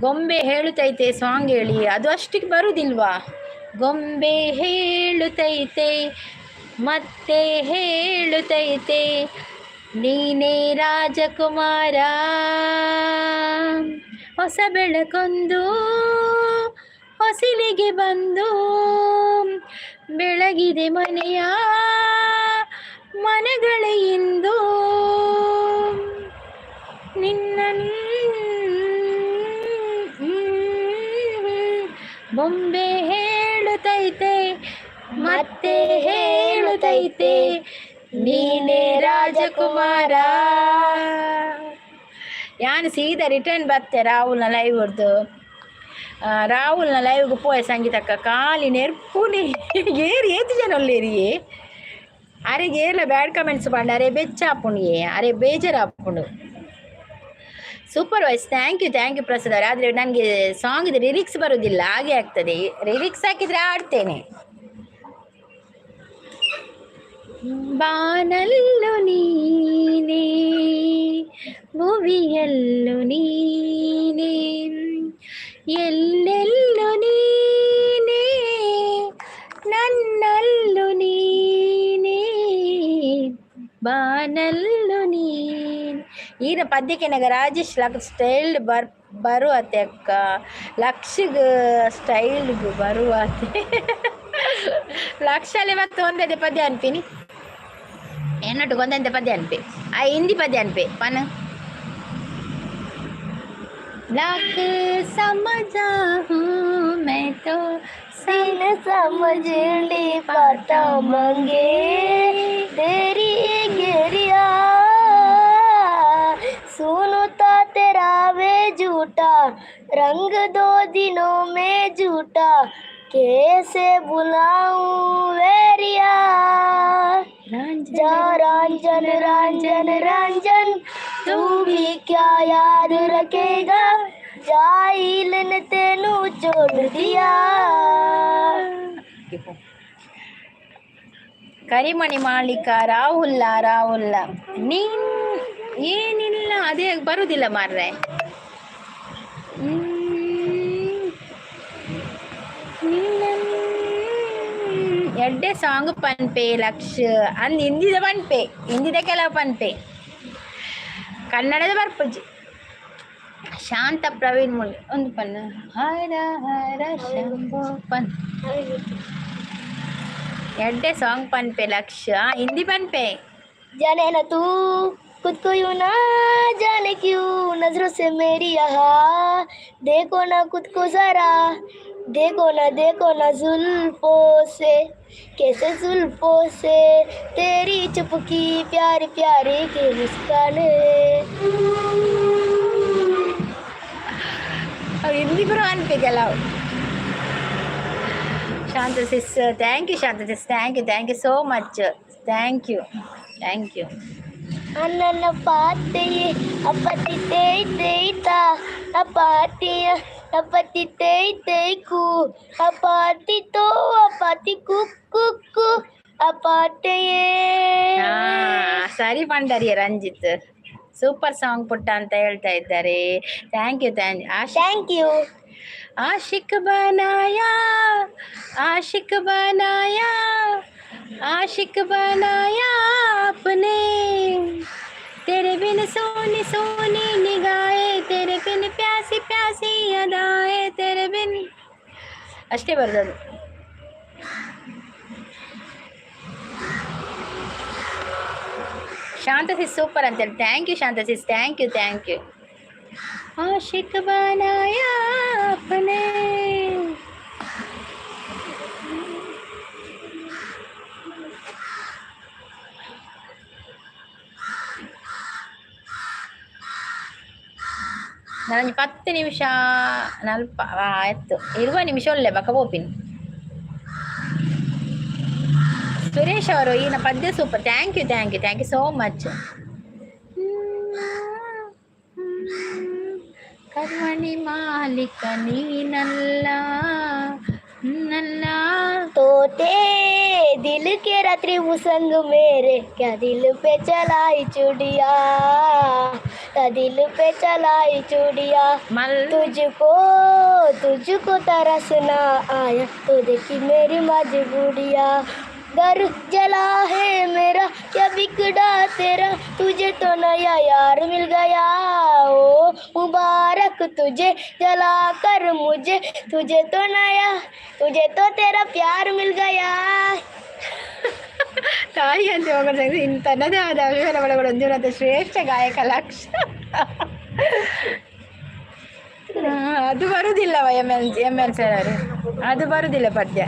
ಗೊಂಬೆ ಹೇಳುತ್ತೈತೆ ಸಾಂಗ್ ಹೇಳಿ. ಅದು ಅಷ್ಟಕ್ಕೆ ಬರುವುದಿಲ್ವಾ? ಗೊಂಬೆ ಹೇಳುತ್ತೈತೆ, ಮತ್ತೆ ಹೇಳುತ್ತೈತೆ, ನೀನೇ ರಾಜಕುಮಾರ. ಹೊಸ ಬೆಳಕೊಂದು ಹೊಸಿಲಿಗೆ ಬಂದು ಬೆಳಗಿದೆ ಮನೆಯ ಮನಗಳ ಇಂದು. ನಿನ್ನ ಬೊಂಬೆ ಹೇಳುತ್ತೈತೆ, ಮತ್ತೆ ಹೇಳುತ್ತೈತೆ, ನೀನೇ ರಾಜಕುಮಾರ. ಯಾನ್ ಸೀದಾ ರಿಟರ್ನ್ ಬತ್ತೆ ರಾಹುಲ್ನ ಲೈವ್ ಹೊಡ್ದು. ರಾಹುಲ್ನ ಲೈವ್ಗೆ ಪೋಯೆ ಸಂಗೀತಕ್ಕ. ಖಾಲಿ ನೆರ್ಪುನಿ. ಏರು ಏತು ಜನ ಉಲ್ಲೇರಿಯೇ? ಅರೆಗೆ ಏರ್ಲ ಬ್ಯಾಡ್ ಕಮೆಂಟ್ಸ್ ಪಂಡ ಅರೆ ಬೆಚ್ಚ ಆಪುಂಡು, ಅರೆ ಬೇಜಾರಾಪುಂಡು. Super voice, thank you, thank you Prasad ಅವರೇ. ಆದರೆ ನನಗೆ ಸಾಂಗ್ ಲಿರಿಕ್ಸ್ ಬರುವುದಿಲ್ಲ, ಹಾಗೆ ಆಗ್ತದೆ. ಲಿರಿಕ್ಸ್ ಹಾಕಿದರೆ ಆಡ್ತೇನೆ. ಬಾನಲ್ಲು ನೀನೇ, ಭುವಿಯಲ್ಲು ನೀನೇ, ಎಲ್ಲೆಲ್ಲು ನೀನೇ, ನನ್ನಲ್ಲು ನೀನೇ, ಬಾನಲ್ಲು ನೀನ್. ಈನ ಪದ್ಯಕ್ಕೆ ನಗ ರಾಜೇಶ್ ಲಕ್ ಸ್ಟೈಲ್ ಬರುವತೆ ಅಕ್ಕ. ಲಕ್ಷಗ್ ಸ್ಟೈಲ್ ಬರುವತೆ. ಲಕ್ಷಲೆ ಮತ್ತೆ ಒಂದೇ ಪದ್ಯ ಅನ್ಪಿನಿ ಎನ್ನೊಟ್ಟು ಒಂದಂತೆ ಪದ್ಯ ಅನ್ಪೆ. ಆ ಹಿಂದಿ ಪದ್ಯ ಅನ್ಪೆ ಪನ್. लाख समझा हूँ मैं तो सीन समझ नहीं पाता, मांगे तेरी गिरिया। सुनता तेरा वे झूठा रंग, दो दिनों में झूठा, कैसे बुलाऊं वैरिया। जा रंजन रंजन रंजन, तू भी क्या याद रखेगा, जाइल ने तेनू छोड़ दिया। ಕರಿಮಣಿ ಮಾಳಿಕ ರಾಹುಲ್ಲ ರಾಹುಲ್ಲ ನೀನ್ ಏನಿಲ್ಲ, ಅದೇ ಬರುದಿಲ್ಲ ಮಾರ್ರೆ. ಎಡ್ಡೆ ಸಾಂಗ್ ಪನ್ಪೆ ಲಕ್ಷ ಅಂದ್. ಹಿಂದಿದ ಪನ್ಪೆ, ಹಿಂದಿದ ಕೆಲವು ಪನ್ಪೆ, ಕನ್ನಡದ ಬರ್ಪುಜಿ. ಶಾಂತ ಪ್ರವೀಣ್ ಮುಳ್ಳಿ ಒಂದು ಪನ್ನ. ಹರ ಹರ ಶಂಭೋ ಪನ್. ಎಡ್ಡೆ ಸಾಂಗ್ ಪನ್ಪೆ ಲಕ್ಷ, ಹಿಂದಿ ಪನ್ಪೆ. जाने ना तू खुद को यूं ना, जाने क्यों नजरों से मेरी यहाँ। देखो ना खुद को जरा, देखो ना, देखो ना, जुल्फों से कैसे जुल्फों से तेरी चुपकी प्यारी प्यारी की मुस्कान। ಅವ್ರು ಹಿಂದಿ ಬರೋ ಅನ್ಪೆ ಕೆಲವು. ಶಾಂತ sis, thank you. Shanta sis, thank you, thank you so much, thank you, thank you. ಅಣ್ಣನ ಪಾತೆಯೇ ಅಪ್ಪತಿ ತೇಯ್ ತೇಯ್ತಾ ಅಪಾತಿಯ ಅಪತಿ ತೇಯ್ ತೇಯ್ಕು ಅಪಾತಿ ತೋ ಅಪಾತಿ ಕುಕ್ಕು ಕು ಅಪಾತೆಯೇ. ಸರಿ ಪಂಡರಿಯ ರಂಜಿತ್. ಸೂಪರ್ ಸಾಂಗ್ ಪುಟ್ಟ ಅಂತ ಹೇಳ್ತಾ ಇದ್ದಾರೆ. Thank you, thank Ash thank you. आशिक बनाया, आशिक बनाया, आशिक बनाया आपने। तेरे बिन सोनी सोनी निगाहें, तेरे बिन प्यासी प्यासी अदाएं, तेरे बिन. ಅಷ್ಟೇ ಬರ್ತದೆ. ಶಾಂತ ಸಿಸ್ ಸೂಪರ್ ಅಂತೇಳಿ. Thank you Shanta sis, thank you, thank you. आशिक बनाया आपने. ನಾನೊಂಜಿ 10 ನಿಮಿಷ ನಲ್ಪ ಆಯ್ತು. 20 ನಿಮಿಷ ಒಳ್ಳೆ ಬಕ ಪೋಪಿನಿ. ಸುರೇಶ್ ಅವರು, ಈನ ಪದ್ಯ super. Thank you, thank you, thank you so much. ಕರ್ಮಣಿ ಮಾಲೀಕ ನೀನಲ್ಲ ನಲ್ಲ. तोते दिल के रात्रि मुसंग मेरे, क्या दिल पे चलाई चूड़िया, क्या दिल पे चलाई चूड़िया। ಮಲ್ तुझको तुझको तरस ना आया तो देखी मेरी मजबूरिया। घर जला है मेरा, क्या बिगड़ा तेरा, तुझे तो नया यार मिल गया। ओ मुबारक तुझे, जला कर मुझे, तुझे तो नया, तुझे तो तेरा प्यार मिल गया। ತಾಯಿ ಅಂತ ಹೋಗೋದು ಇನ್ನು ತನ್ನದೇ ಆದ ಅಭಿಮಾನ ಬಳಗಳು ಹೊಂದಿರುವಂಥ ಶ್ರೇಷ್ಠ ಗಾಯಕ ಲಕ್ಷ. ಅದು ಬರುವುದಿಲ್ಲವ M N M N sir ಅವರು, ಅದು ಬರುವುದಿಲ್ಲ ಪದ್ಯ.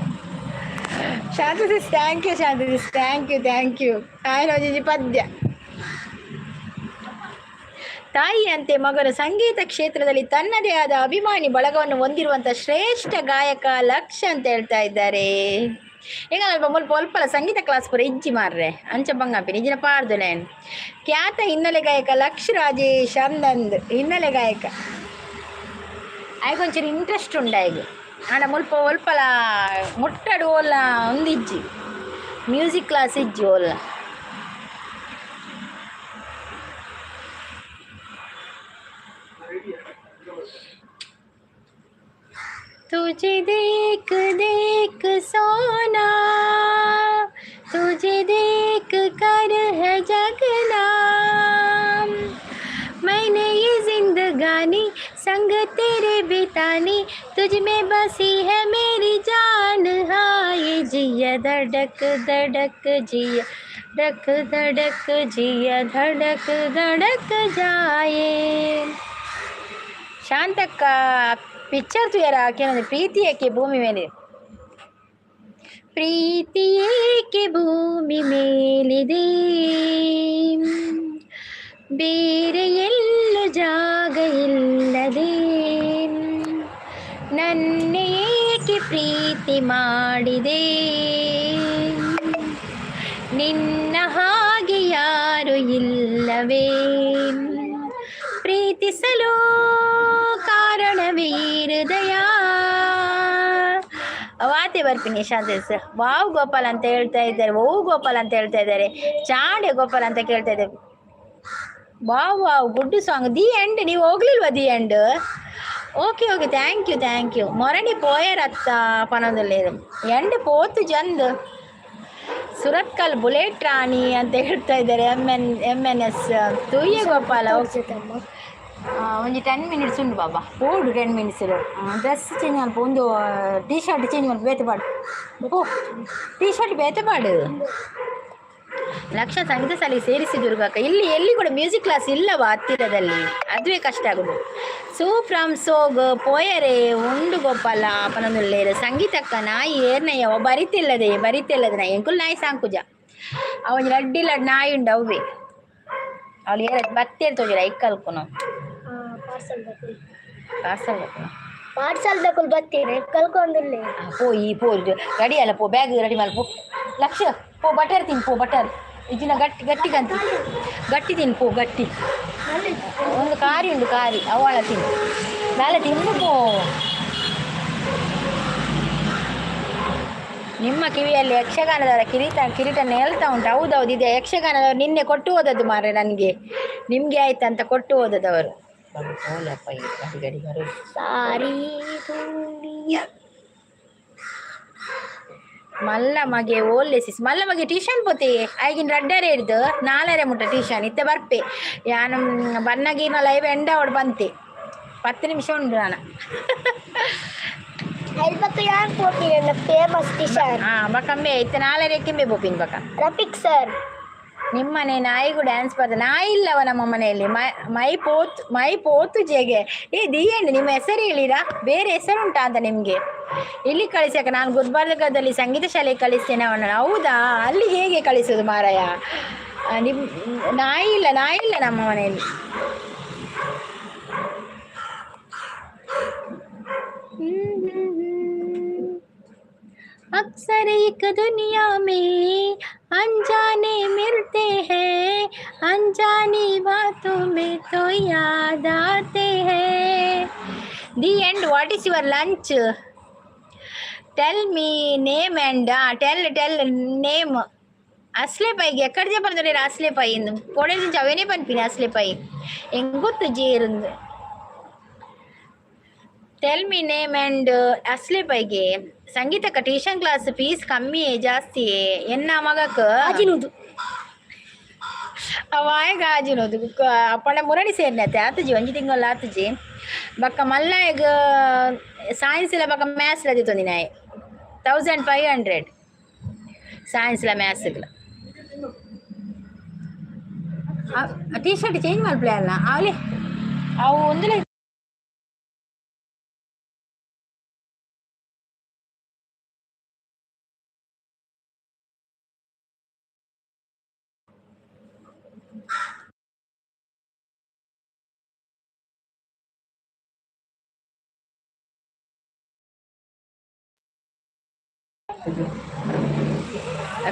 Shanta sis, thank you. Shanta sis, thank you, thank you. ಆಯ್ನೋಜಿಜಿ ಪದ್ಯ. ತಾಯಿಯಂತೆ ಮಗನು ಸಂಗೀತ ಕ್ಷೇತ್ರದಲ್ಲಿ ತನ್ನದೇ ಆದ ಅಭಿಮಾನಿ ಬಳಗವನ್ನು ಹೊಂದಿರುವಂಥ ಶ್ರೇಷ್ಠ ಗಾಯಕ ಲಕ್ಷ ಅಂತ ಹೇಳ್ತಾ ಇದ್ದಾರೆ. ಈಗ ಅಲ್ಪ ಮುಲ್ಪ ಒಲ್ಪಲ ಸಂಗೀತ ಕ್ಲಾಸ್ ಪೂರ ಇಜ್ಜಿ ಮಾರ್ರೆ, ಅಂಚ ಬಂಗಾಪಿ ನಿಜಿನ ಪಾಡ್ದು ನೇನ್. ಖ್ಯಾತ ಹಿನ್ನೆಲೆ ಗಾಯಕ ಲಕ್ಷ ರಾಜೇಶ್ ಅಂದಂದ್ ಹಿನ್ನೆಲೆ ಗಾಯಕ. ಆಯ್ಕೊಂಚೂರು ಇಂಟ್ರೆಸ್ಟ್ ಉಂಡಾಯ್ಗೆ. ಆಂಡ ಮುಲ್ಪ ಒಲ್ಪಲ ಮುಟ್ಟಡು ಓಲ್ಲ ಒಂದಿಜ್ಜಿ, ಮ್ಯೂಸಿಕ್ ಕ್ಲಾಸ್ ಇಜ್ಜಿ ಓಲ್ಲ. तुझे देख देख सोना, तुझे देख कर है जगना, मैंने ये जिंदगानी संग तेरे बितानी, तुझ में बसी है मेरी जान। हाय जिया धड़क धड़क, जिया धक धड़क, जिया धड़क धड़क जाए. ಶಾಂತಕ್ಕ, ಪಿಕ್ಚರ್ ತುಯರ ಹಾಕ್ಯನಂದ್ರೆ ಪ್ರೀತಿ ಏಕೆ ಭೂಮಿ ಮೇಲೆ, ಪ್ರೀತಿ ಏಕೆ ಭೂಮಿ ಮೇಲಿದೆ, ಬೇರೆ ಎಲ್ಲೂ ಜಾಗ ಇಲ್ಲದೆ, ನನ್ನ ಏಕೆ ಪ್ರೀತಿ ಮಾಡಿದೆ, ನಿನ್ನ ಹಾಗೆ ಯಾರು ಇಲ್ಲವೇ, ಪ್ರೀತಿಸಲು ಕಾರಣವೇ ಹೃದಯ. ವಾತೆ ಬರ್ತೀನಿ ಶಾಂತ. ವಾವ್ ಗೋಪಾಲ್ ಅಂತ ಹೇಳ್ತಾ ಇದ್ದಾರೆ, ಓ ಗೋಪಾಲ್ ಅಂತ ಹೇಳ್ತಾ ಇದ್ದಾರೆ, ಚಾಂಡೆ ಗೋಪಾಲ್ ಅಂತ ಕೇಳ್ತಾ ಇದ್ದಾರೆ. Wow wow, good song. The end ನೀವು ಹೋಗ್ಲಿಲ್ವಾ the end? Okay okay, thank you, thank you. ಮೊರಣಿ ಪೋಯರತ್ತ ಪನೊಂದುಲ್ಲೇರು ಎಂಡ್ ಪೋತು ಜಂದ್. ಸುರತ್ಕಲ್ ಬುಲೆಟ್ ರಾಣಿ ಅಂತ ಹೇಳ್ತಾ ಇದ್ದಾರೆ M N M N S ತೂಯೆ Gopala. ಒಂಜಿ 10 ಮಿನಿಟ್ಸ್ ಉಂಡು ಬಾಬಾ, ಓಡು. 10 ಮಿನಿಟ್ಸ್. ಡ್ರೆಸ್ ಚೇಂಜ್ ಮಲ್ಪ, ಒಂದು ಟೀ ಶರ್ಟ್ ಚೇಂಜ್ ಮಲ್ಪ, ಬೇತೆ ಪಾಡು. ಓ ಟೀ ಶರ್ಟ್ ಬೇತೆ ಪಾಡು. ಲಕ್ಷ ಸಂಗೀತ ಶಾಲೆಗೆ ಸೇರಿಸಿ ದುರ್ಗಕ್ಕ. ಇಲ್ಲಿ ಎಲ್ಲಿ ಕೂಡ ಮ್ಯೂಸಿಕ್ ಕ್ಲಾಸ್ ಇಲ್ಲವಾ ಹತ್ತಿರದಲ್ಲಿ? ಅದುವೇ ಕಷ್ಟ ಆಗುದು. ಸೂ ಫ್ರಮ್ ಸೋಗ್ ಪೋಯರೆ ಉಂಡು ಗೋಪಾಲ ಪನೊಂದುಲ್ಲೇರು. ಸಂಗೀತಕ್ಕ ನಾಯಿ ಏರ್ನಯ್ಯ ಬರಿತಿಲ್ಲದೆ ಬರಿತಿಲ್ಲದೆ ನಾಯಿ. ಎಂಕುಲ್ ನಾಯಿ ಸಾಂಕುಜ. ಅವೊಂಜಿ ಲಡ್ಡಿ ಲಡ್ ನಾಯಿ ಉಂಡು ಅವ್ವೆ. ಅವಳು ಏರ ಬತ್ತೇರ್ ತೋಜಿರ ಐಕ್ಕಲ್ಕುನು. ಪಾರ್ಸಲ್ ದಕುಲ್. ಪಾರ್ಸಲ್. ಪಾರ್ಸಲ್ ದಕುಲ್ ಬತ್ತೀನಿ ಕಲ್ಕೊಂದುಲ್ಲೆ. ಪೋ ಈ ಪೋ, ರೆಡಿ ಅಲ್ಲ, ಪೋ. ಬ್ಯಾಗ್ ರೆಡಿ ಮಲ್ಪ ಲಕ್ಷ. ಪೋ, ಬಟರ್ ತಿನ್ ಪೋ, ಬಟರ್ ಇಜಿನ ಗಟ್ಟಿ ಗಟ್ಟಿ ಗಂತಿ ಗಟ್ಟಿ ತಿನ್ ಪೋ ಗಟ್ಟಿ. ಒಂದು ಕಾರಿ ಉಂಡು ಕಾರಿ ಅವಳ ತಿನ್ ನಾಳೆ ತಿನ್ನು ಪೋ. ನಿಮ್ಮ ಕಿವಿಯಲ್ಲಿ ಯಕ್ಷಗಾನದವರ ಕಿರೀಟ ಕಿರೀಟ ನೇಲ್ತಾ ಉಂಟು. ಹೌದೌದು, ಇದೆ ಯಕ್ಷಗಾನದವರು ನಿನ್ನೆ ಕೊಟ್ಟು ಹೋದದ್ದು ಮಾರ್ರೆ ನನಗೆ. ನಿಮಗೆ ಆಯ್ತಂತ ಕೊಟ್ಟು ಹೋದದವರು. ಹೋಲಪ್ಪ ಈ ಗಡಿ ಗಡಿ ಬರೋದು. ಸಾರಿ ದುನಿಯಾ. ಮಲ್ಲ ಮಗೆ ಓಲ್ಲೆ ಸಿಸ್, ಮಲ್ಲ ಮಗೆ ಟ್ಯೂಷನ್ ಪೋತೆ. ಐಗಿನ ರಡ್ಡರೆ ಹಿಡ್ದು ನಾಲರೆ ಮುಟ್ಟ ಟ್ಯೂಷನ್ ಇತ್ತೆ ಬರ್ಪೆ. ಯಾನು ಬನ್ನಗೀನ ಲೈವ್ ಎಂಡ ಅವಡು ಬಂತೆ. 10 ನಿಮಿಷ ಉಂಟು ನಾನು. ಅಲ್ಪಕ್ಕ ಯಾನ್ ಪೋಪಿನ ಫೇಮಸ್ ಟಿಷನ್. ಹಾಂ ಬಕಂಬೆ ಇತ್ತೆ ನಾಲರೆ ಕಿಂಬೆ ಬೋಪಿನ್ ಬಕ. ರಫಿಕ್ ಸರ್. ನಿಮ್ಮನೆ ನಾಯಿಗೂ ಡ್ಯಾನ್ಸ್ ಬರ್ತದೆ. ನಾಯಿ ಇಲ್ಲವ ನಮ್ಮ ಮನೆಯಲ್ಲಿ. ಮೈ ಮೈ ಪೋತ್ ಮೈ ಪೋತು ಜೆಗೆ ಏ ದಿಯಂಡ್. ನಿಮ್ಮ ಹೆಸರು ಹೇಳಿರಾ? ಬೇರೆ ಹೆಸರು ಉಂಟಾ ಅಂತ ನಿಮಗೆ. ಇಲ್ಲಿ ಕಳಿಸಕ ನಾನು ಗುಲ್ಬರ್ಗದಲ್ಲಿ ಸಂಗೀತ ಶಾಲೆಗೆ ಕಳಿಸ್ತೇನೆ ಅವನನ್ನು. ಹೌದಾ? ಅಲ್ಲಿ ಹೇಗೆ ಕಳಿಸೋದು ಮಾರಾಯ? ನಿಮ್ಮ ನಾಯಿ ಇಲ್ಲ, ನಾಯಿ ಇಲ್ಲ ನಮ್ಮ ಮನೆಯಲ್ಲಿ. अक्सर एक दुनिया में अनजाने मिलते हैं, अनजानी बातों में तो याद आते हैं. The end. What is your lunch? Tell me name and tell tell name. ಅಸ್ಲೆ ಪೈಗೆ ಎಕ್ಕಡ చెప్పండి. ಅಸ್ಲೆ ಪೈ ಪೊಡೆ ಅವೇನೇ ಪನ್ಪಿನಿ. ಅಸ್ಲೆ ಪೈ ಎಂಗೊತ್ತು ಜೇರುಂದು. ಟೆಲ್ ಮಿ ನೇಮ್ ಆ್ಯಂಡ್ ಅಸ್ಲೆ ಪೈಗೆ. ಸಂಗೀತಕ್ಕ ಟ್ಯೂಷನ್ ಕ್ಲಾಸ್ ಫೀಸ್ ಕಮ್ಮಿಯೇ ಜಾಸ್ತಿಯೇ? ಎನ್ನ ಮಗಕ್ ಆಜಿನೂದು. ಅವಾಯಗ ಆಜಿನೋದು ಅಪ್ಪಣ ಮುರಣಿ ಸೇರಿನತೆ ಆತುಜಿ. ಒಂಜಿ ತಿಂಗಳು ಆತುಜಿ. ಬಕ್ಕ ಮಲ್ಲಾಯಗ್ ಸೈನ್ಸ್ ಲ ಬಕ್ಕ ಮ್ಯಾಥ್ಸ್ ಲ ದಿತ್ತೊಂದಿನಾಯೆ. 1500 ಸೈನ್ಸ್ ಲ ಮ್ಯಾಥ್ಸ್ಗ್ಲ. ಟೀ ಶರ್ಟ್ ಚೇಂಜ್ ಮಲ್ಪಲೆ ಅಲ್ಲ ಅವಲಿ ಅವು ಒಂದುಲ.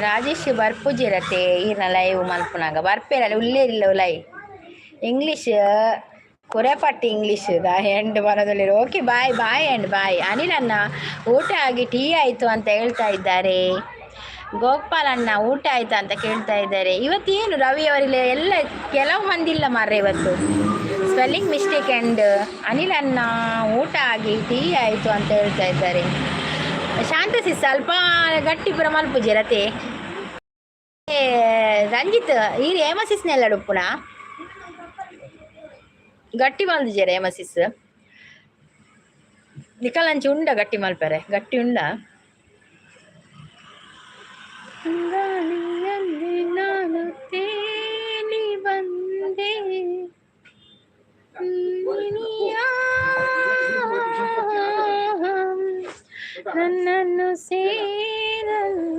ರಾಜೇಶ್ ಬರ್ಪುಜಿರತೆ ಈರ್ನ ಲೈವ್ ಮಲ್ಪುನಾಗ ಬರ್ಪೇರಲ್ಲ ಉಲ್ಲೇರಿಲ್ಲ. ಲೈ ಇಂಗ್ಲೀಷ್ ಕುರೆಪಟ್ಟಿ ಇಂಗ್ಲೀಷ್ the end ಬರೋದಲ್ಲಿ. Okay, bye bye and bye. Anil ಅಣ್ಣ ಊಟ ಆಗಿ ಟೀ ಆಯಿತು ಅಂತ ಹೇಳ್ತಾ ಇದ್ದಾರೆ. ಗೋಪಾಲ್ ಅಣ್ಣ ಊಟ ಆಯ್ತಾ ಅಂತ ಕೇಳ್ತಾ ಇದ್ದಾರೆ. ಇವತ್ತೇನು ರವಿ ಅವರಿಲ್ಲ? ಎಲ್ಲ ಕೆಲವು ಮಂದಿ ಇಲ್ಲ ಮಾರ್ರೆ ಇವತ್ತು. ಸ್ಪೆಲ್ಲಿಂಗ್ ಮಿಸ್ಟೇಕ್ ಆ್ಯಂಡ್ ಅನಿಲ್ ಅಣ್ಣ ಊಟ ಆಗಿ ಟೀ ಆಯಿತು ಅಂತ ಹೇಳ್ತಾ ಇದ್ದಾರೆ. ಶಾಂತ ಸಿ ಸ್ವಲ್ಪ ಗಟ್ಟಿ ಪುರ ಮಲ್ಪುಜಿ ರತೆ. ರಂಜಿತ್ ಈ ಹೇಮಸಿಸ್ನೆಲ್ಲ ಉಪ್ಪುನ ಗಟ್ಟಿ ಮಲ್ದಿಜೆರ ಹೇಮಸಿಸ್ ನಿಕಲಂಚಿ ಉಂಡ ಗಟ್ಟಿ ಮಲ್ಪರೆ ಗಟ್ಟಿ ಉಂಡ. ಗಾಳಿಯಲ್ಲಿ ನಾನು ತೇಲಿ ಬಂದೆ ನೀನಿಯ ನನ್ನನ್ನು ಸೇರಲು.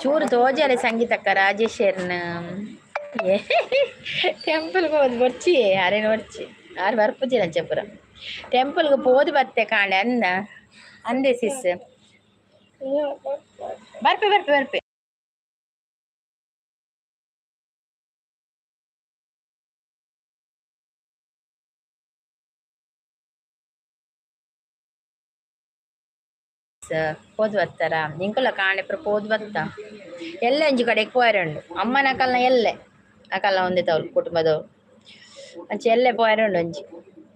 ಚೂರು ತೋಜಲೆ ಸಂಗೀತಕ್ಕ ರಾಜೇಶ್ವರನ ಟೆಂಪಲ್ಗೆ ಹೋದ್ ಬೊರ್ಚಿ ಅರೇನು ಬೊರ್ಚಿ ಆರು ಬರ್ಪುಜಿ ನಂಚಪುರ ಟೆಂಪಲ್ಗೆ ಪೋದು ಬತ್ತೆ ಕಾಂಡೆ ಅಂದ ಅಂದೆ ಸಿಸ್. ಬರ್ಪೆ ಬರ್ಪೆ ಬರ್ಪೆ. ಪೋದು ಬತ್ತಾರ ನಿಂಕುಲ ಕಾಂಡೆ ಪೂರ ಪೋದು ಬತ್ತ. ಎಲ್ಲ ಒಂಜಿ ಕಡೆಗೆ ಪೋಯರುಂಡು. ಅಮ್ಮನ ಅಕಲ್ನ ಎಲ್ಲೆ ಅಕಲ್ನ ಒಂದೇ ತವ್ಲು ಕುಟುಂಬದವ್ರು ಅಂಚೆ ಎಲ್ಲೆ ಪೋಯರುಂಡು. ಒಂಜಿ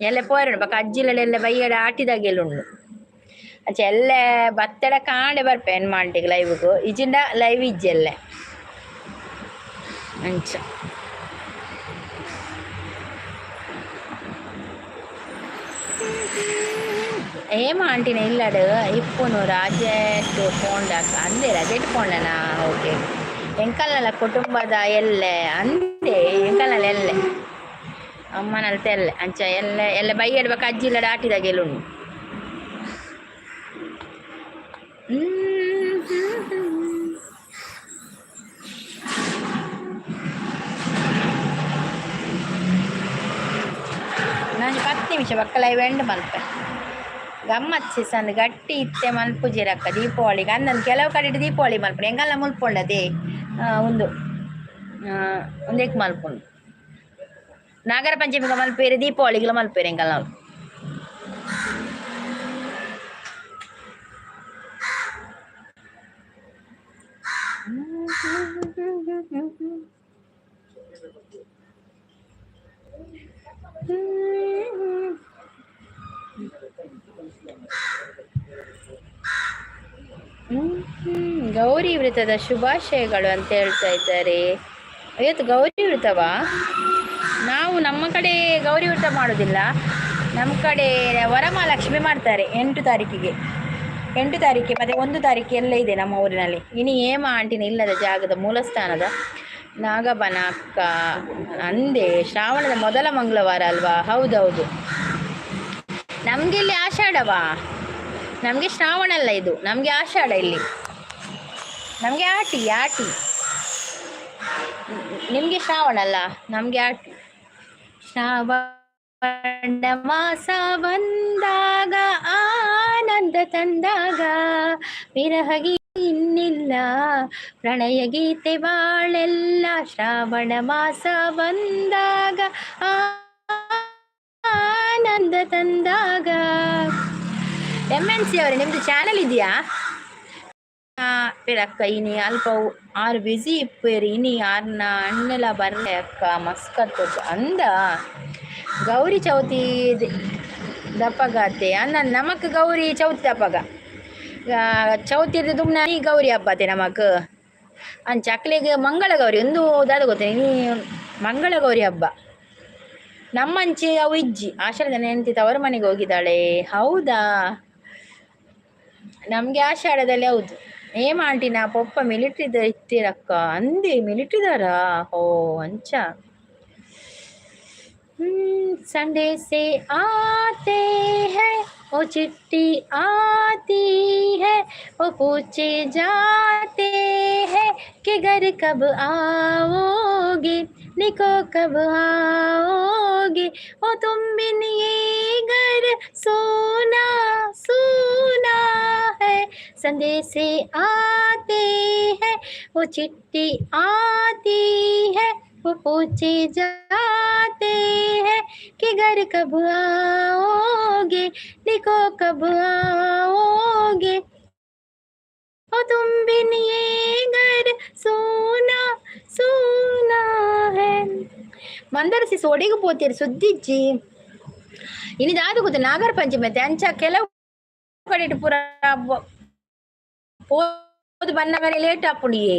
ಎಲ್ಲೆ ಪೋಯರುಂಡು. ಬೊಕ ಅಜ್ಜಿಲಡ ಎಲ್ಲೆ ಬಯ್ಯಡ ಆಟಿದಾಗೆಲ್ಲ ಉಂಡು. ಅಂಚೆ ಎಲ್ಲೆ ಬತ್ತೆಡ ಕಾಂಡೆ ಬರ್ಪೆ ಎನ್ ಮಾಂಟಿಗ್ ಲೈವ್ಗ್. ಇಜಿಂಡ ಲೈವ್ ಇಜ್ಜಿ ಎಲ್ಲೆ ಅಂಚ. ಏಮ ಆಂಟಿನ ಇಲ್ಲಡ್ ಇಪ್ಪುನು ರಾಜೆಟ್ ಪೋಂಡ ಅಂದೆ. ರಜೆಟ್ ಪೋಂಡನಾ? ಓಕೆ. ಎಂಕಲ್ನಲ ಕುಟುಂಬದ ಎಲ್ಲೆ ಅಂದೆ. ಎಂಕಲ್ನಲ ಎಲ್ಲೆ ಅಮ್ಮನಲ್ತ ಎಲ್ಲೆ ಅಂಚ ಎಲ್ಲೆ ಎಲ್ಲೆ ಬೈಯಡ್. ಬೊಕ ಅಜ್ಜಿ ಇಲ್ಲಡ್ ಆಟಿದಾಗ ಉಂಡು. ಹ್ಮ್ ಹ್ಮ್ ಹ್ಮ್. ನಾನು 10 ನಿಮಿಷ ಬೊಕ್ಕ ಲೈವ್ ಎಂಡ್ ಮಲ್ಪೆ. ಗಮ್ಮತ್ ಸೀಸನ್ ಗಟ್ಟಿ ಇತ್ತೆ ಮಲ್ಪುಜಿರಕ್ಕ ದೀಪಾವಳಿಗೆ ಅಂದನ್. ಕೆಲವು ಕಡೆ ದೀಪಾವಳಿ ಮಲ್ಪುಂಡು. ಎಂಕಲ್ನ ಮುಲ್ಪುಂಡದೆ ಉಂದು ಉಂದೆಕ್ ಮಲ್ಪುಂಡು. ನಾಗರ ಪಂಚಮಿಗೆ ಮಲ್ಪೇರು, ದೀಪಾವಳಿಗೆಲ್ಲ ಮಲ್ಪೇರು ಎಂಕಲ್ನ. ಗೌರಿ ವ್ರತದ ಶುಭಾಶಯಗಳು ಅಂತ ಹೇಳ್ತಾ ಇದ್ದಾರೆ. ಇವತ್ತು ಗೌರಿ ವ್ರತವಾ? ನಾವು ನಮ್ಮ ಕಡೆ ಗೌರಿ ವ್ರತ ಮಾಡೋದಿಲ್ಲ. ನಮ್ಮ ಕಡೆ ವರಮಹಾಲಕ್ಷ್ಮಿ ಮಾಡ್ತಾರೆ 8 ತಾರೀಕಿಗೆ. 8 ತಾರೀಕಿಗೆ ಮತ್ತು 1 ತಾರೀಕು ಎಲ್ಲ ಇದೆ ನಮ್ಮ ಊರಿನಲ್ಲಿ. ಇನ್ನು ಹೇಮ ಆಂಟಿನ ಇಲ್ಲದ ಜಾಗದ ಮೂಲಸ್ಥಾನದ ನಾಗಬನ ಅಕ್ಕ ಅಂದೆ. ಶ್ರಾವಣದ ಮೊದಲ ಮಂಗಳವಾರ ಅಲ್ವಾ? ಹೌದೌದು. ನಮಗೆ ಇಲ್ಲಿ ಆಷಾಢವಾ? ನಮಗೆ ಶ್ರಾವಣ ಅಲ್ಲ ಇದು, ನಮಗೆ ಆಷಾಢ ಇಲ್ಲಿ. ನಮಗೆ ಆಟಿ ಆಟಿ. ನಿಮಗೆ ಶ್ರಾವಣ ಅಲ್ಲ, ನಮಗೆ ಆಟಿ. ಶ್ರಾವಣ ಮಾಸ ಬಂದಾಗ ಆನಂದ ತಂದಾಗ, ವಿರಹ ಇನ್ನಿಲ್ಲ ಪ್ರಣಯ ಗೀತೆ ಬಾಳೆಲ್ಲ. ಶ್ರಾವಣ ಮಾಸ ಬಂದಾಗ ಆನಂದ ತಂದಾಗ. ಎಂ.ಎನ್.ಸಿ ಅವರೇ, ನಿಮ್ದು ಚಾನಲ್ ಇದೆಯಾ? ಅಕ್ಕ, ಇನಿ ಅಲ್ಪ ಆರು ಬ್ಯುಸಿ ಇಪ್ಪೇರು. ಇನಿ ಆರ್ನ ಅಣ್ಣಲ ಬರ್ಲೆ ಅಕ್ಕ ಮಸ್ಕತ್ ಅಂದ. ಗೌರಿ ಚೌತಿ ದಪ್ಪಗಾತೆ ಅನ್ನ ನಮಕ್. ಗೌರಿ ಚೌತಿ ದಪ್ಪಗ ಚೌತಿ ದುಮ್ನ ಈ ಗೌರಿ ಹಬ್ಬತೆ ನಮಕ್. ಅಂಚ ಅಕ್ಲೆಗ್ ಮಂಗಳ ಗೌರಿ ಒಂದು ದಾದ ಗೊತ್ತೇ? ಇನಿ ಮಂಗಳ ಗೌರಿ ಹಬ್ಬ. ನಮ್ಮಂಚೆ ಅವು ಇಜ್ಜಿ. ಆಷಾಢದ ಹೆಂಡತಿ ತವರು ಮನೆಗೆ ಹೋಗಿದ್ದಾಳೆ. ಹೌದಾ? ನಮಗೆ ಆಷಾಢದಲ್ಲಿ. ಹೌದು. ಏಮ ಆಂಟಿ, ನಾ ಪೊಪ್ಪ ಮಿಲಿಟ್ರಿದ ಇತ್ತೀರಕ್ಕ ಅಂದೆ. ಮಿಲಿಟ್ರಿದಾರಾ? ಓ, ಅಂಚ. संदेशे आते हैं, वो चिट्ठी आती है, वो पूछे जाते हैं कि घर कब आओगे, लिखो कब आओगे। ओ तुम बिन ये घर सूना सूना है। संदेशे आते हैं, वो चिट्ठी आती है, वो पूछे जाते हैं कि घर कब आओगे, लिखो कब आओगे। ओ तुम बिन ये घर सूना सूना है. ಮಂದರಸಿ ಸೋಡಿಗೆ ಪೋತೀರಿ ಸುದ್ದಿಜ್ಜಿ. ಇನಿ ದಾದ ಗೊತ್ತ? ನಾಗರ ಪಂಚಮಿ ಅಂಚ ಕೆಲವು ಕಡೆ ಪೂರ ಪೋದು ಬನ್ನಗನೆ ಲೇಟ್ ಆಪುಂಡಿಯೇ.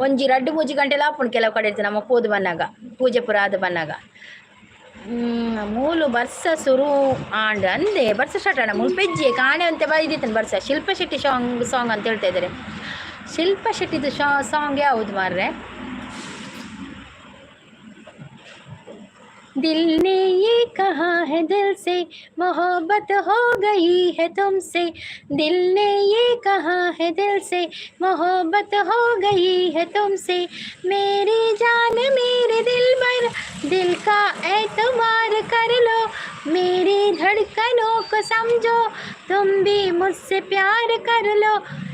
ಒಂಜಿ ರಡ್ಡು ಮೂಜಿ ಗಂಟೆಲ ಆಪುಂಡು ಕೆಲವು ಕಡೆ ನಮ್ಮ ಪೋದು ಬನ್ನಾಗ, ಪೂಜೆ ಪೂರ ಆದ ಬನ್ನಾಗ. ಮೂಲು ಬರ್ಸ ಸುರು ಆಂಡ್ ಅಂದೆ. ಬರ್ಸ ಸ್ಟಾರ್ಟ್ ಆಂಡ ಮುಲ್ಪ ಪೆಜ್ಜಿ ಕಾಣೆ ಅಂತ ಬೈದಿತ್ತನ್ ಬರ್ಸ. ಶಿಲ್ಪ ಶೆಟ್ಟಿ ಸಾಂಗ್ ಸಾಂಗ್ ಅಂತ ಹೇಳ್ತಾ ಇದ್ದಾರೆ. ಶಿಲ್ಪ ಶೆಟ್ಟಿದು ಸಾಂಗ್ ಯಾವುದು ಮಾರ್ರೆ? दिल ने ये कहा है दिल से, मोहब्बत हो गई है तुमसे। दिल ने ये कहा है दिल से, मोहब्बत हो गई है तुमसे। मेरी जान, मेरे दिल पर, दिल का एतबार कर लो। मेरी धड़कनों को समझो, तुम भी मुझसे प्यार कर लो।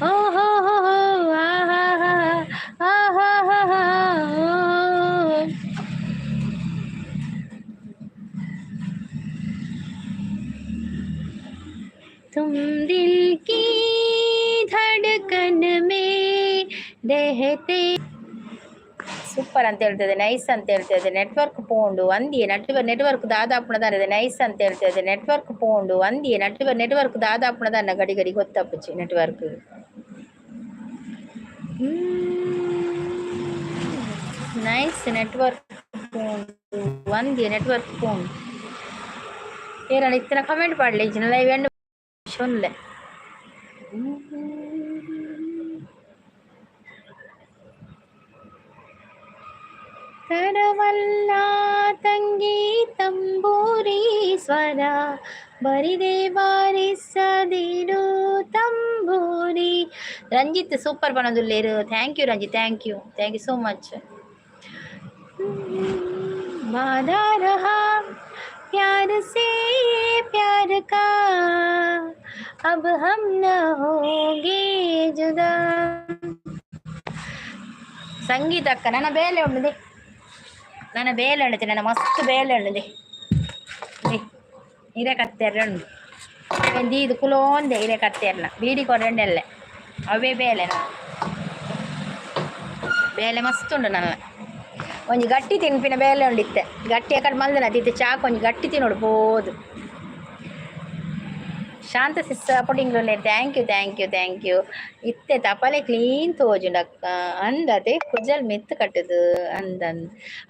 ओ हो, आ हा हा हा हा हा हा। तुम दिल की धड़कन में रहते. ಸೂಪರ್ ಅಂತ ಹೇಳ್ತದೆ, ನೈಸ್ ಅಂತ ಹೇಳ್ತದೆ. ನೆಟ್ವರ್ಕ್ ಪೋಂಡು ಅಂದಿಯೇ. ನೆಟ್ವರ್ಕ್ ನೆಟ್ವರ್ಕ್ ದಾದಾಪುಣದಾನ. ನೈಸ್ ಅಂತ ಹೇಳ್ತದೆ. ನೆಟ್ವರ್ಕ್ ಪೋಂಡು ಅಂದಿಯೇ. Network network ದಾದಾಪುಣದಾನ. ಗಡಿ ಗಡಿ ಗೊತ್ತಪ್ಪುಚಿ ನೆಟ್ವರ್ಕ್. Nice. Network ಪೋಂಡು ಅಂದಿಯೇ. ನೆಟ್ವರ್ಕ್ ಪೋಂಡು ಏರಣ ಇತ್ತಿನ ಕಮೆಂಟ್ ಪಾಡ್ಲೆ. ಇಜ್ಜಿನ ಲೈವ್ ಎಂಡ್ ಶೊನ್ಲೆ. ತರವಲ್ಲ ತಂಗಿ ತಂಬೂರಿ ಸ್ವರ ಬರಿದೆ ಬಾರಿಸದಿರು ತಂಬೂರಿ. ರಂಜಿತ್ ಸೂಪರ್ ಪನೊಂದುಲ್ಲೇರು. Thank you Ranjith, thank you, thank you so much. वादा रहा प्यार से प्यार का, अब हम न होंगे जुदा. ಸಂಗೀತ ಅಕ್ಕ, ನನ್ನ ಬೇಲೆ ಉಂಡುದೆ. ನನ್ನ ಬೇಲೆ ಉಂಡುತ್ತೆ. ನನ್ನ ಮಸ್ತ್ ಬೇಲೆ ಉಂಡುದೆ. ಇರೆ ಕತ್ತೆರ ಉಂಡು ದೀದು ಕುಲೋಂದೆ. ಇರೆ ಕತ್ತೆರ್ನ ಬೀಡಿ ಕೊರಂಡೆಲ್ಲೆ ಅವೇ ಬೇಲೆ. ನನ್ನ ಬೇಲೆ ಮಸ್ತ್ ಉಂಡು. ನನ್ನ ಒಂಜಿ ಗಟ್ಟಿ ತಿನ್ಪಿನ ಬೇಲೆ ಉಂಡಿತ್ತೆ. ಗಟ್ಟಿ ಅಕಡೆ ಮಲ್ದನ ತಿತ್ತೆ ಚಾಕು ಒಂಜಿ ಗಟ್ಟಿ ತಿನ್ನೋಡು ಬೋದು. ಶಾಂತ sis supporting. Thank you, thank you, thank you. ಇತ್ತೆ ತಪಲೆ ಕ್ಲೀನ್ ತೋಜುಂಡು ಅಕ್ಕ ಅಂದತೆ. ಕುಜಲ್ ಮೆತ್ತು ಕಟ್ಟುದು ಅಂದನ್.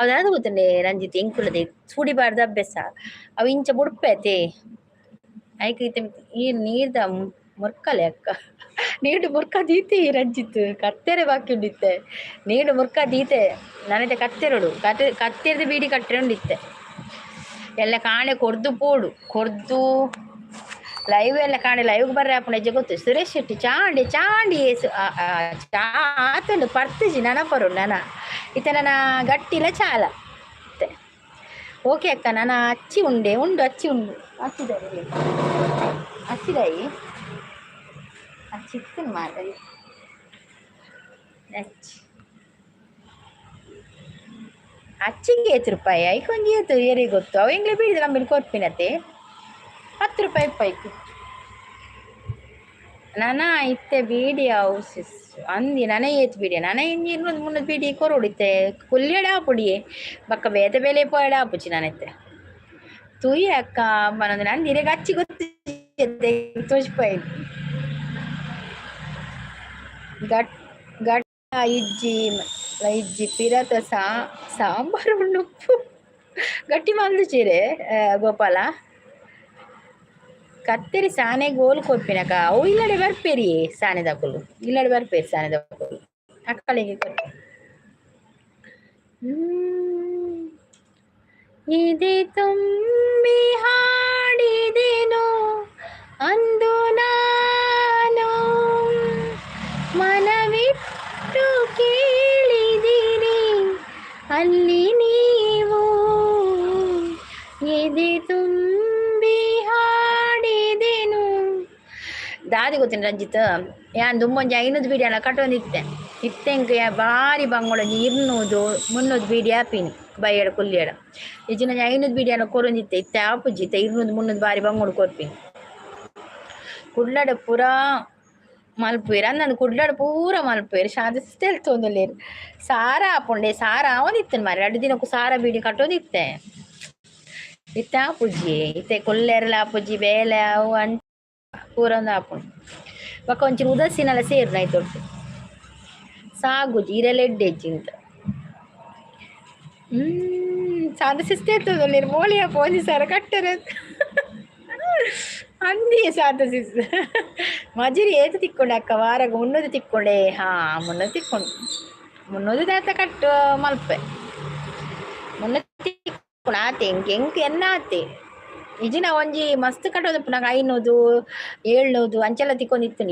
ಅದಾದ ಗೊತ್ತುಂಡೆ ರಂಜಿತ್, ಎಂಕುಲದೆ ಚೂಡಿಬಾರ್ದು ಅಭ್ಯಾಸ. ಅವು ಇಂಚ ಬುಡ್ಪೆ ಐಕ್ ಇತ್ತೆ ಈ ನೀರ್ದ ಮುರ್ಕಲೆ ಅಕ್ಕ. ನೀಡು ಮುರ್ಕ ದೀತೆ ರಂಜಿತ್. ಕತ್ತೆರೆ ಬಾಕಿ ಉಂಡಿತ್ತೆ. ನೀಡು ಮುರ್ಕ ದೀತೆ ನನಗೆ. ಕತ್ತೆರಡು ಕತ್ತೆ ಕತ್ತೆರ್ದು ಬೀಡಿ ಕಟ್ಟರೆ ಉಂಡಿತ್ತೆ. ಎಲ್ಲ ಕಾಣೆ ಕೊರ್ದು ಪೋಡು ಕೊರ್ದು ಲೈವ್ ಎಲ್ಲ ಕಾಣೆ. ಲೈವ್ಗೆ ಬರ್ರೆ ಅಪ್ಪಣ ಹೆಜ್ಜೆ ಗೊತ್ತು. ಸುರೇಶ್ ಶೆಟ್ಟಿ ಚಾಂಡಿ ಚಾಂಡಿ ಏಸು ಚಾ ಆತುಂಡು ಪರ್ತಿಜಿ ನನ ಪರು ನನ ಇತ್ತೆ ನನ್ನ ಗಟ್ಟಿಲ ಚಾಲ. ಓಕೆ ಅಕ್ಕ, ನಾನು ಅಚ್ಚಿ ಉಂಡೆ ಉಂಡು, ಅಚ್ಚಿ ಉಂಡು, ಅಚ್ಚಿದಾಯಿ ಅಚ್ಚಿದಾಯಿ ಅಚ್ಚಿತ್ತು ಮಾತಾಡಿ ಅಚ್ಚಿ. ಅಚ್ಚಿಗೆ ಏತ್ ರೂಪಾಯಿ? ಐಕೊಂಜಿ ಏತು ಏರಿಗೆ ಗೊತ್ತು? ಅವು ಎಂಗ್ಲೆ ಬೀಡಿದ ಕಂಬಿ ಕೊರ್ಪಿನತೆ 10 ರೂಪಾಯಿ ಪೈಕು. ನನ ಇತ್ತೆ ಬೀಡಿ ಅವು ಸಿಸ್ ಅಂದಿ ನನ ಏತ್ ಬೀಡಿ ನನ ಇಂಜಿ 200 300 ಬೀಡಿ ಕೊರೊಡು. ಇತ್ತೆ ಕುಲ್ಯಡ ಆಪುಡಿಯೇ, ಬಕ್ಕ ಬೇತೆ ಬೇಲೆ ಪೋಯಡ ಆಪುಚಿ. ನಾನಿತ್ತೆ ತೂಯಿ ಅಕ್ಕ ಪನೊಂದು ನಂದು ಇರೆಗ್ ಅಚ್ಚಿ ಗೊತ್ತು ತೋಜಿಪಾಯಿ. ಗಟ್ ಗಟ್ ಇಜ್ಜಿ ಇಜ್ಜಿ ಪಿರತ ಸಾಂಬಾರು ಉಪ್ಪು ಗಟ್ಟಿ ಮಲ್ದುಚೀರೆ ಗೋಪಾಲ. ಕತ್ತೆರಿ ಸಾನೆ ಗೋಲ್ ಕೊರ್ಪಿನಕ ಅವು ಇಲ್ಲಡೆ ಬರ್ಪೇರಿ ಸಾನೆದಕುಲು, ಇಲ್ಲಡೆ ಬರ್ಪೇರಿ ಸಾನೆದಕುಲು, ಅಕ್ಕಳಿಗೆ ಕೊರ್ಪೆ. ಎದೆ ತುಂಬಿ ಹಾಡಿದೆನು ಅಂದು ನಾನು, ಮನವಿಟ್ಟು ಕೇಳಿದಿರಿ ಅಲ್ಲಿ ನೀವು. ಎದೆ ತುಂಬಿ ಹಾಡಿದೆನು. ದಾದಿ ಗೊತ್ತಿನ ರಂಜಿತ್, ಯಾನ್ ದುಂಬೊಂಜಿ 500 ಬೀಡಿ ಅಲ್ಲ ಕಟ್ಟೊಂದಿತ್ತೆ. ಇತ್ತೆ ಎಂಕ್ ಬಾರಿ ಬಂಗೊಳೊಂಜಿ 200 300 ಬೀಡಿ ಆಪಿನಿ ಬೈಯಡ ಕುಲ್ಲಿಯಡ. ಇಜ್ಜಿನ 500 ಬೀಡಿ ಅಲ್ಲ ಕೊರೊಂದಿತ್ತೆ. ಇತ್ತೆ ಆಪುಜಿ, ಇತ್ತೆ 200 300 ಬಾರಿ ಬಂಗೋಡು ಕೊರ್ಪಿನಿ. ಕುಡ್ಲಡ ಪೂರಾ ಮಲ್ಪುವೆರ್ ಅಂದಂದು, ಕುಡ್ಲಡ ಪೂರ ಮಲ್ಪುವೆರ್. ಶಾಂತ ತೋಂದುಲ್ಲೆರ್. ಸಾರ ಆಪುಂಡೆ, ಸಾರ ಆವೊಂದಿತ್ತನ್ ಮಾರ್ರೆ. 2 ದಿನಕ್ಕೂ ಸಾರ ಬೀಡಿ ಕಟ್ಟೊಂದಿತ್ತೆ. ಇತ್ತೆ ಆಪುಜಿ, ಇತ್ತೆ ಕುಲ್ಲೆರ್ಲ ಆಪುಜಿ, ಬೇಲೆ ಅವು ಅಂಚ ಪೂರ ಒಂದು ಆಪುಂಡು. ಬೊಕ ಒಂಚೂರು ಉದಾಸೀನಲ ಸೇರುನ ಐತೊಟ್ಟು ಸಾಗುಜಿ ಇರೆಲ ಎಡ್ಡೆಜ್ಜಿ ಇಂತ. ಸಾದ ಸಿಸ್ತೆ ಇರ್ತದಲ್ಲ ಮೋಳಿಯ ಪೋಂಜಿ ಸಾರ ಕಟ್ಟರೆ ಅಂದಿ. ಸಾದ ಸಿಸ್ ಮಜಿರಿ ಏತು ತಿಕ್ಕೊಂಡೆ ಅಕ್ಕ? ವಾರಗ 300 ತಿಕ್ಕೊಂಡೆ. ಹಾ, 300 ತಿಕ್ಕೊಂಡು, 300 ದಾತ ಕಟ್ಟು ಮಲ್ಪೆ. 300 ತಿಕ್ಕೊಂಡು ಆತೆ ಎಂಕ್ ಎಂಕ್ ಎನ್ನ ಆತೆ. ಇಜಿನ ಒಂಜಿ ಮಸ್ತ್ ಕಟ್ಟೋದು 500 700 ಅಂಚೆಲ್ಲ ತಿಕ್ಕೊಂಡಿತ್ತು.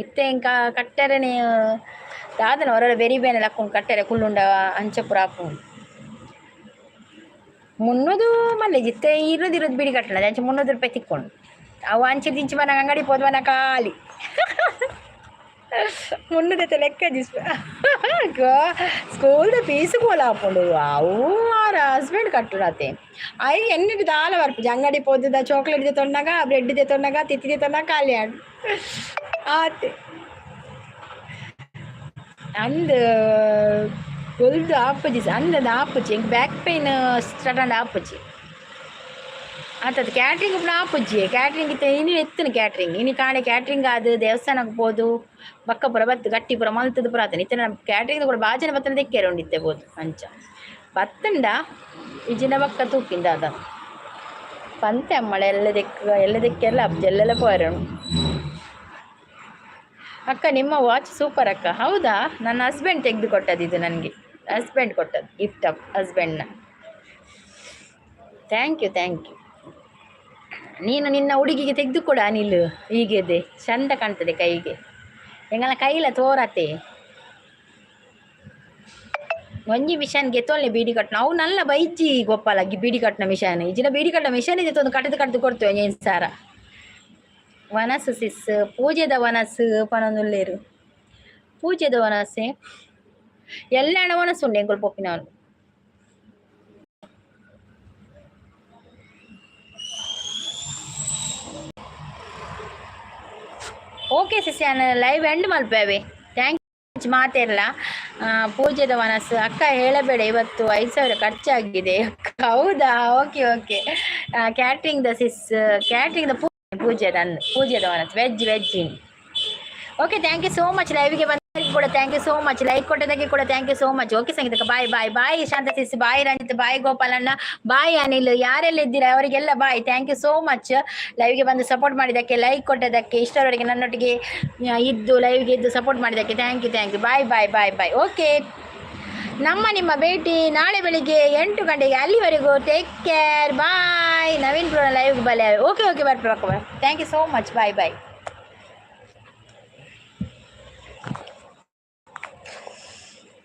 ಇತ್ತೆ ಎಂಕ ಕಟ್ಟರೆನೆ ದಾದನ ಹೊರ ಬೆರಿ ಬೇನೆ ಲಕ್ಕೊಂಡು ಕಟ್ಟರೆ ಕುಲ್ಲುಂಡ ಅಂಚ ಪೂರ ಆಪುಂಡು. 300 ಮಲ್ಲೆ ಇತ್ತೆ 200 200 ಬಿಡಿ ಕಟ್ಟಣ ಅಂಚೆ 300 ರೂಪಾಯಿ ತಿಕ್ಕೊಂಡು. ಅವು ಅಂಚೆ ದಿಂಚಿ ಮನ ಅಂಗಡಿ ಪೋದು ಮನ ಖಾಲಿ 300 ಲೆಕ್ಕ. ಸ್ಕೂಲ್ದ ಫೀಸ್ ಕೋಲ ಆಪುಂಡು. ಅವು ಆರ ಹಸ್ಬೆಂಡ್ ಕಟ್ಟುಡಾತೆ. I ಎನ್ನಿಟ್ಟು ದಾಲ ಬರ್ಪುಜಿ. ಅಂಗಡಿ ಪೋದುದ ಚಾಕ್ಲೇಟ್ ದೆತೊನ್ನಗ, ಬ್ರೆಡ್ ದೆತೊನ್ನಗ, ತಿತ್ತಿ ದೆತೊನ್ನಾಗ ಖಾಲಿ ಆಂಡ್ ಆತೆ. ಅಂದ್ ಕೊಲ್ದು ಆಪುಜಿ, ಅಂದದ ಆಪುಜಿ. ಎಂಕ್ ಬ್ಯಾಕ್ ಪೇನ್ ಸ್ಟಾರ್ಟ್ ಆಂಡ ಆಪುಜಿ ಆತದ. ಕ್ಯಾಟ್ರಿಂಗ್ ಪೂರ ಆಪುಜಿ. ಕ್ಯಾಟ್ರಿಂಗ್ ಇತ್ತೆ ಇನಿ ಎತ್ತುನು ಕ್ಯಾಟ್ರಿಂಗ್. ಇನಿ ಕಾಣೆ ಕ್ಯಾಟ್ರಿಂಗ್ ಆದ್ ದೇವಸ್ಥಾನಕ್ಕೆ ಪೋದು ಬಕ್ಕ ಪೂರ ಬತ್ತು ಗಟ್ಟಿ ಪೂರ ಮಲ್ತದ ಪೂರ ಆತನ. ಇತ್ತೆ ಕ್ಯಾಟ್ರಿಂಗ್ ಕೂಡ ಬಾಜನ ಬತ್ತನ ದೆಕ್ಕೆರೆ ಉಂಡು ಇತ್ತೆ ಪೋದು. ಅಂಚ ಬತ್ತಂಡ ಇಜಿನ ಬಕ್ಕ ತೂಪಿಂದ ಅದ ಪಂತೆ ಅಮ್ಮಳೆ ಎಲ್ಲ ದೆಕ್ಕ ಎಲ್ಲ ದೆಕ್ಕೆಲ್ಲ ಆಪುಜಿ, ಎಲ್ಲೆಲ್ಲ ಪೋಯರೆ. ಅಕ್ಕ, ನಿಮ್ಮ ವಾಚ್ ಸೂಪರ್ ಅಕ್ಕ. ಹೌದಾ? ನನ್ನ ಹಸ್ಬೆಂಡ್ ತೆಗೆದು ಕೊಟ್ಟದ್ದು ಇದು ನನಗೆ. ಹಸ್ಬೆಂಡ್ ಕೊಟ್ಟದ್ದು ಗಿಫ್ಟ್ ಅಪ್ ಹಸ್ಬೆಂಡ್ನ. Thank you, thank you. ನೀನು ನಿನ್ನ ಹುಡುಗಿಗೆ ತೆಗೆದು ಕೊಡ ಅನಿಲ್. ಹೀಗಿದೆ ಚಂದ ಕಾಣ್ತದೆ ಕೈಗೆ. ಎಂಗಲ ಕೈಲ ತೋರತೆ. ಒಂಜಿ ಮಿಷನ್ ಗೆತ್ತೊಲ್ಲೆ ಬೀಡಿ ಕಟ್ನ ಅವು ನಲ್ಲ ಬೈಜ್ಜಿ ಗೋಪಾಲ. ಬೀಡಿ ಕಟ್ನ ಮಿಷನ್ ಇಜಿನ ಬೀಡಿ ಕಟ್ನ ಮಿಷನ್ ಇದೆ ಒಂದು ಕಟ್ಟದು ಕಟ್ಟದು ಕೊಡ್ತೇವೆ. ಏನು ಸಾರ ವನಸು ಸಿಸ್? ಪೂಜೆದ ವನಸು ಪನೊಂದುಲ್ಲೇರು. ಪೂಜೆದ ವನಸೆ ಎಲ್ಲ ವನಸು ಉಂಡು ಎಂಕುಲು ಪೊಪ್ಪಿನವನು. ಓಕೆ ಸಿಸ್, ಯಾನ್ ಲೈವ್ ಎಂಡ್ ಮಲ್ಪೇವೆ. Thank ಮಾತಿರಲ್ಲ. ಪೂಜೆದ ವನಸು ಅಕ್ಕ ಹೇಳಬೇಡ, ಇವತ್ತು 5,000 ಖರ್ಚಾಗಿದೆ. ಹೌದಾ? Okay okay. Catering the sis, catering the ಪೂಜೆದ ಪೂಜೆದ ವನಸು veg veg. Okay, thank you so much. ಲೈವ್ಗೆ ಬಂದವರಿಗೆ ಕೂಡ thank you so much. Like ಕೊಟ್ಟದಕ್ಕೆ ಕೂಡ thank you so much. Okay ಸಂಗೀತಕ್ಕ, bye bye bye. Shanta sis bye, Ranjit bye, ಗೋಪಾಲಣ್ಣ bye, Anil, ಯಾರೆಲ್ಲ ಇದ್ದೀರಾ ಅವರಿಗೆಲ್ಲ bye. Thank you so much ಲೈವ್ಗೆ ಬಂದು support ಮಾಡಿದ್ದಕ್ಕೆ, ಲೈಕ್ ಕೊಟ್ಟದಕ್ಕೆ, ಇಷ್ಟರವರೆಗೆ ನನ್ನೊಟ್ಟಿಗೆ ಇದ್ದು ಲೈವ್ಗೆ ಇದ್ದು ಸಪೋರ್ಟ್ ಮಾಡಿದ್ದಕ್ಕೆ thank you, thank you. Bye bye bye bye. Okay, ನಮ್ಮ ನಿಮ್ಮ ಭೇಟಿ ನಾಳೆ ಬೆಳಿಗ್ಗೆ 8 ಗಂಟೆಗೆ. ಅಲ್ಲಿವರೆಗೂ take care, bye. Naveen bro ಲೈವ್ಗೆ ಬಲೆ. ಓಕೆ ಓಕೆ, ಬರ್ಬೇಕು. Thank you so much. Bye bye.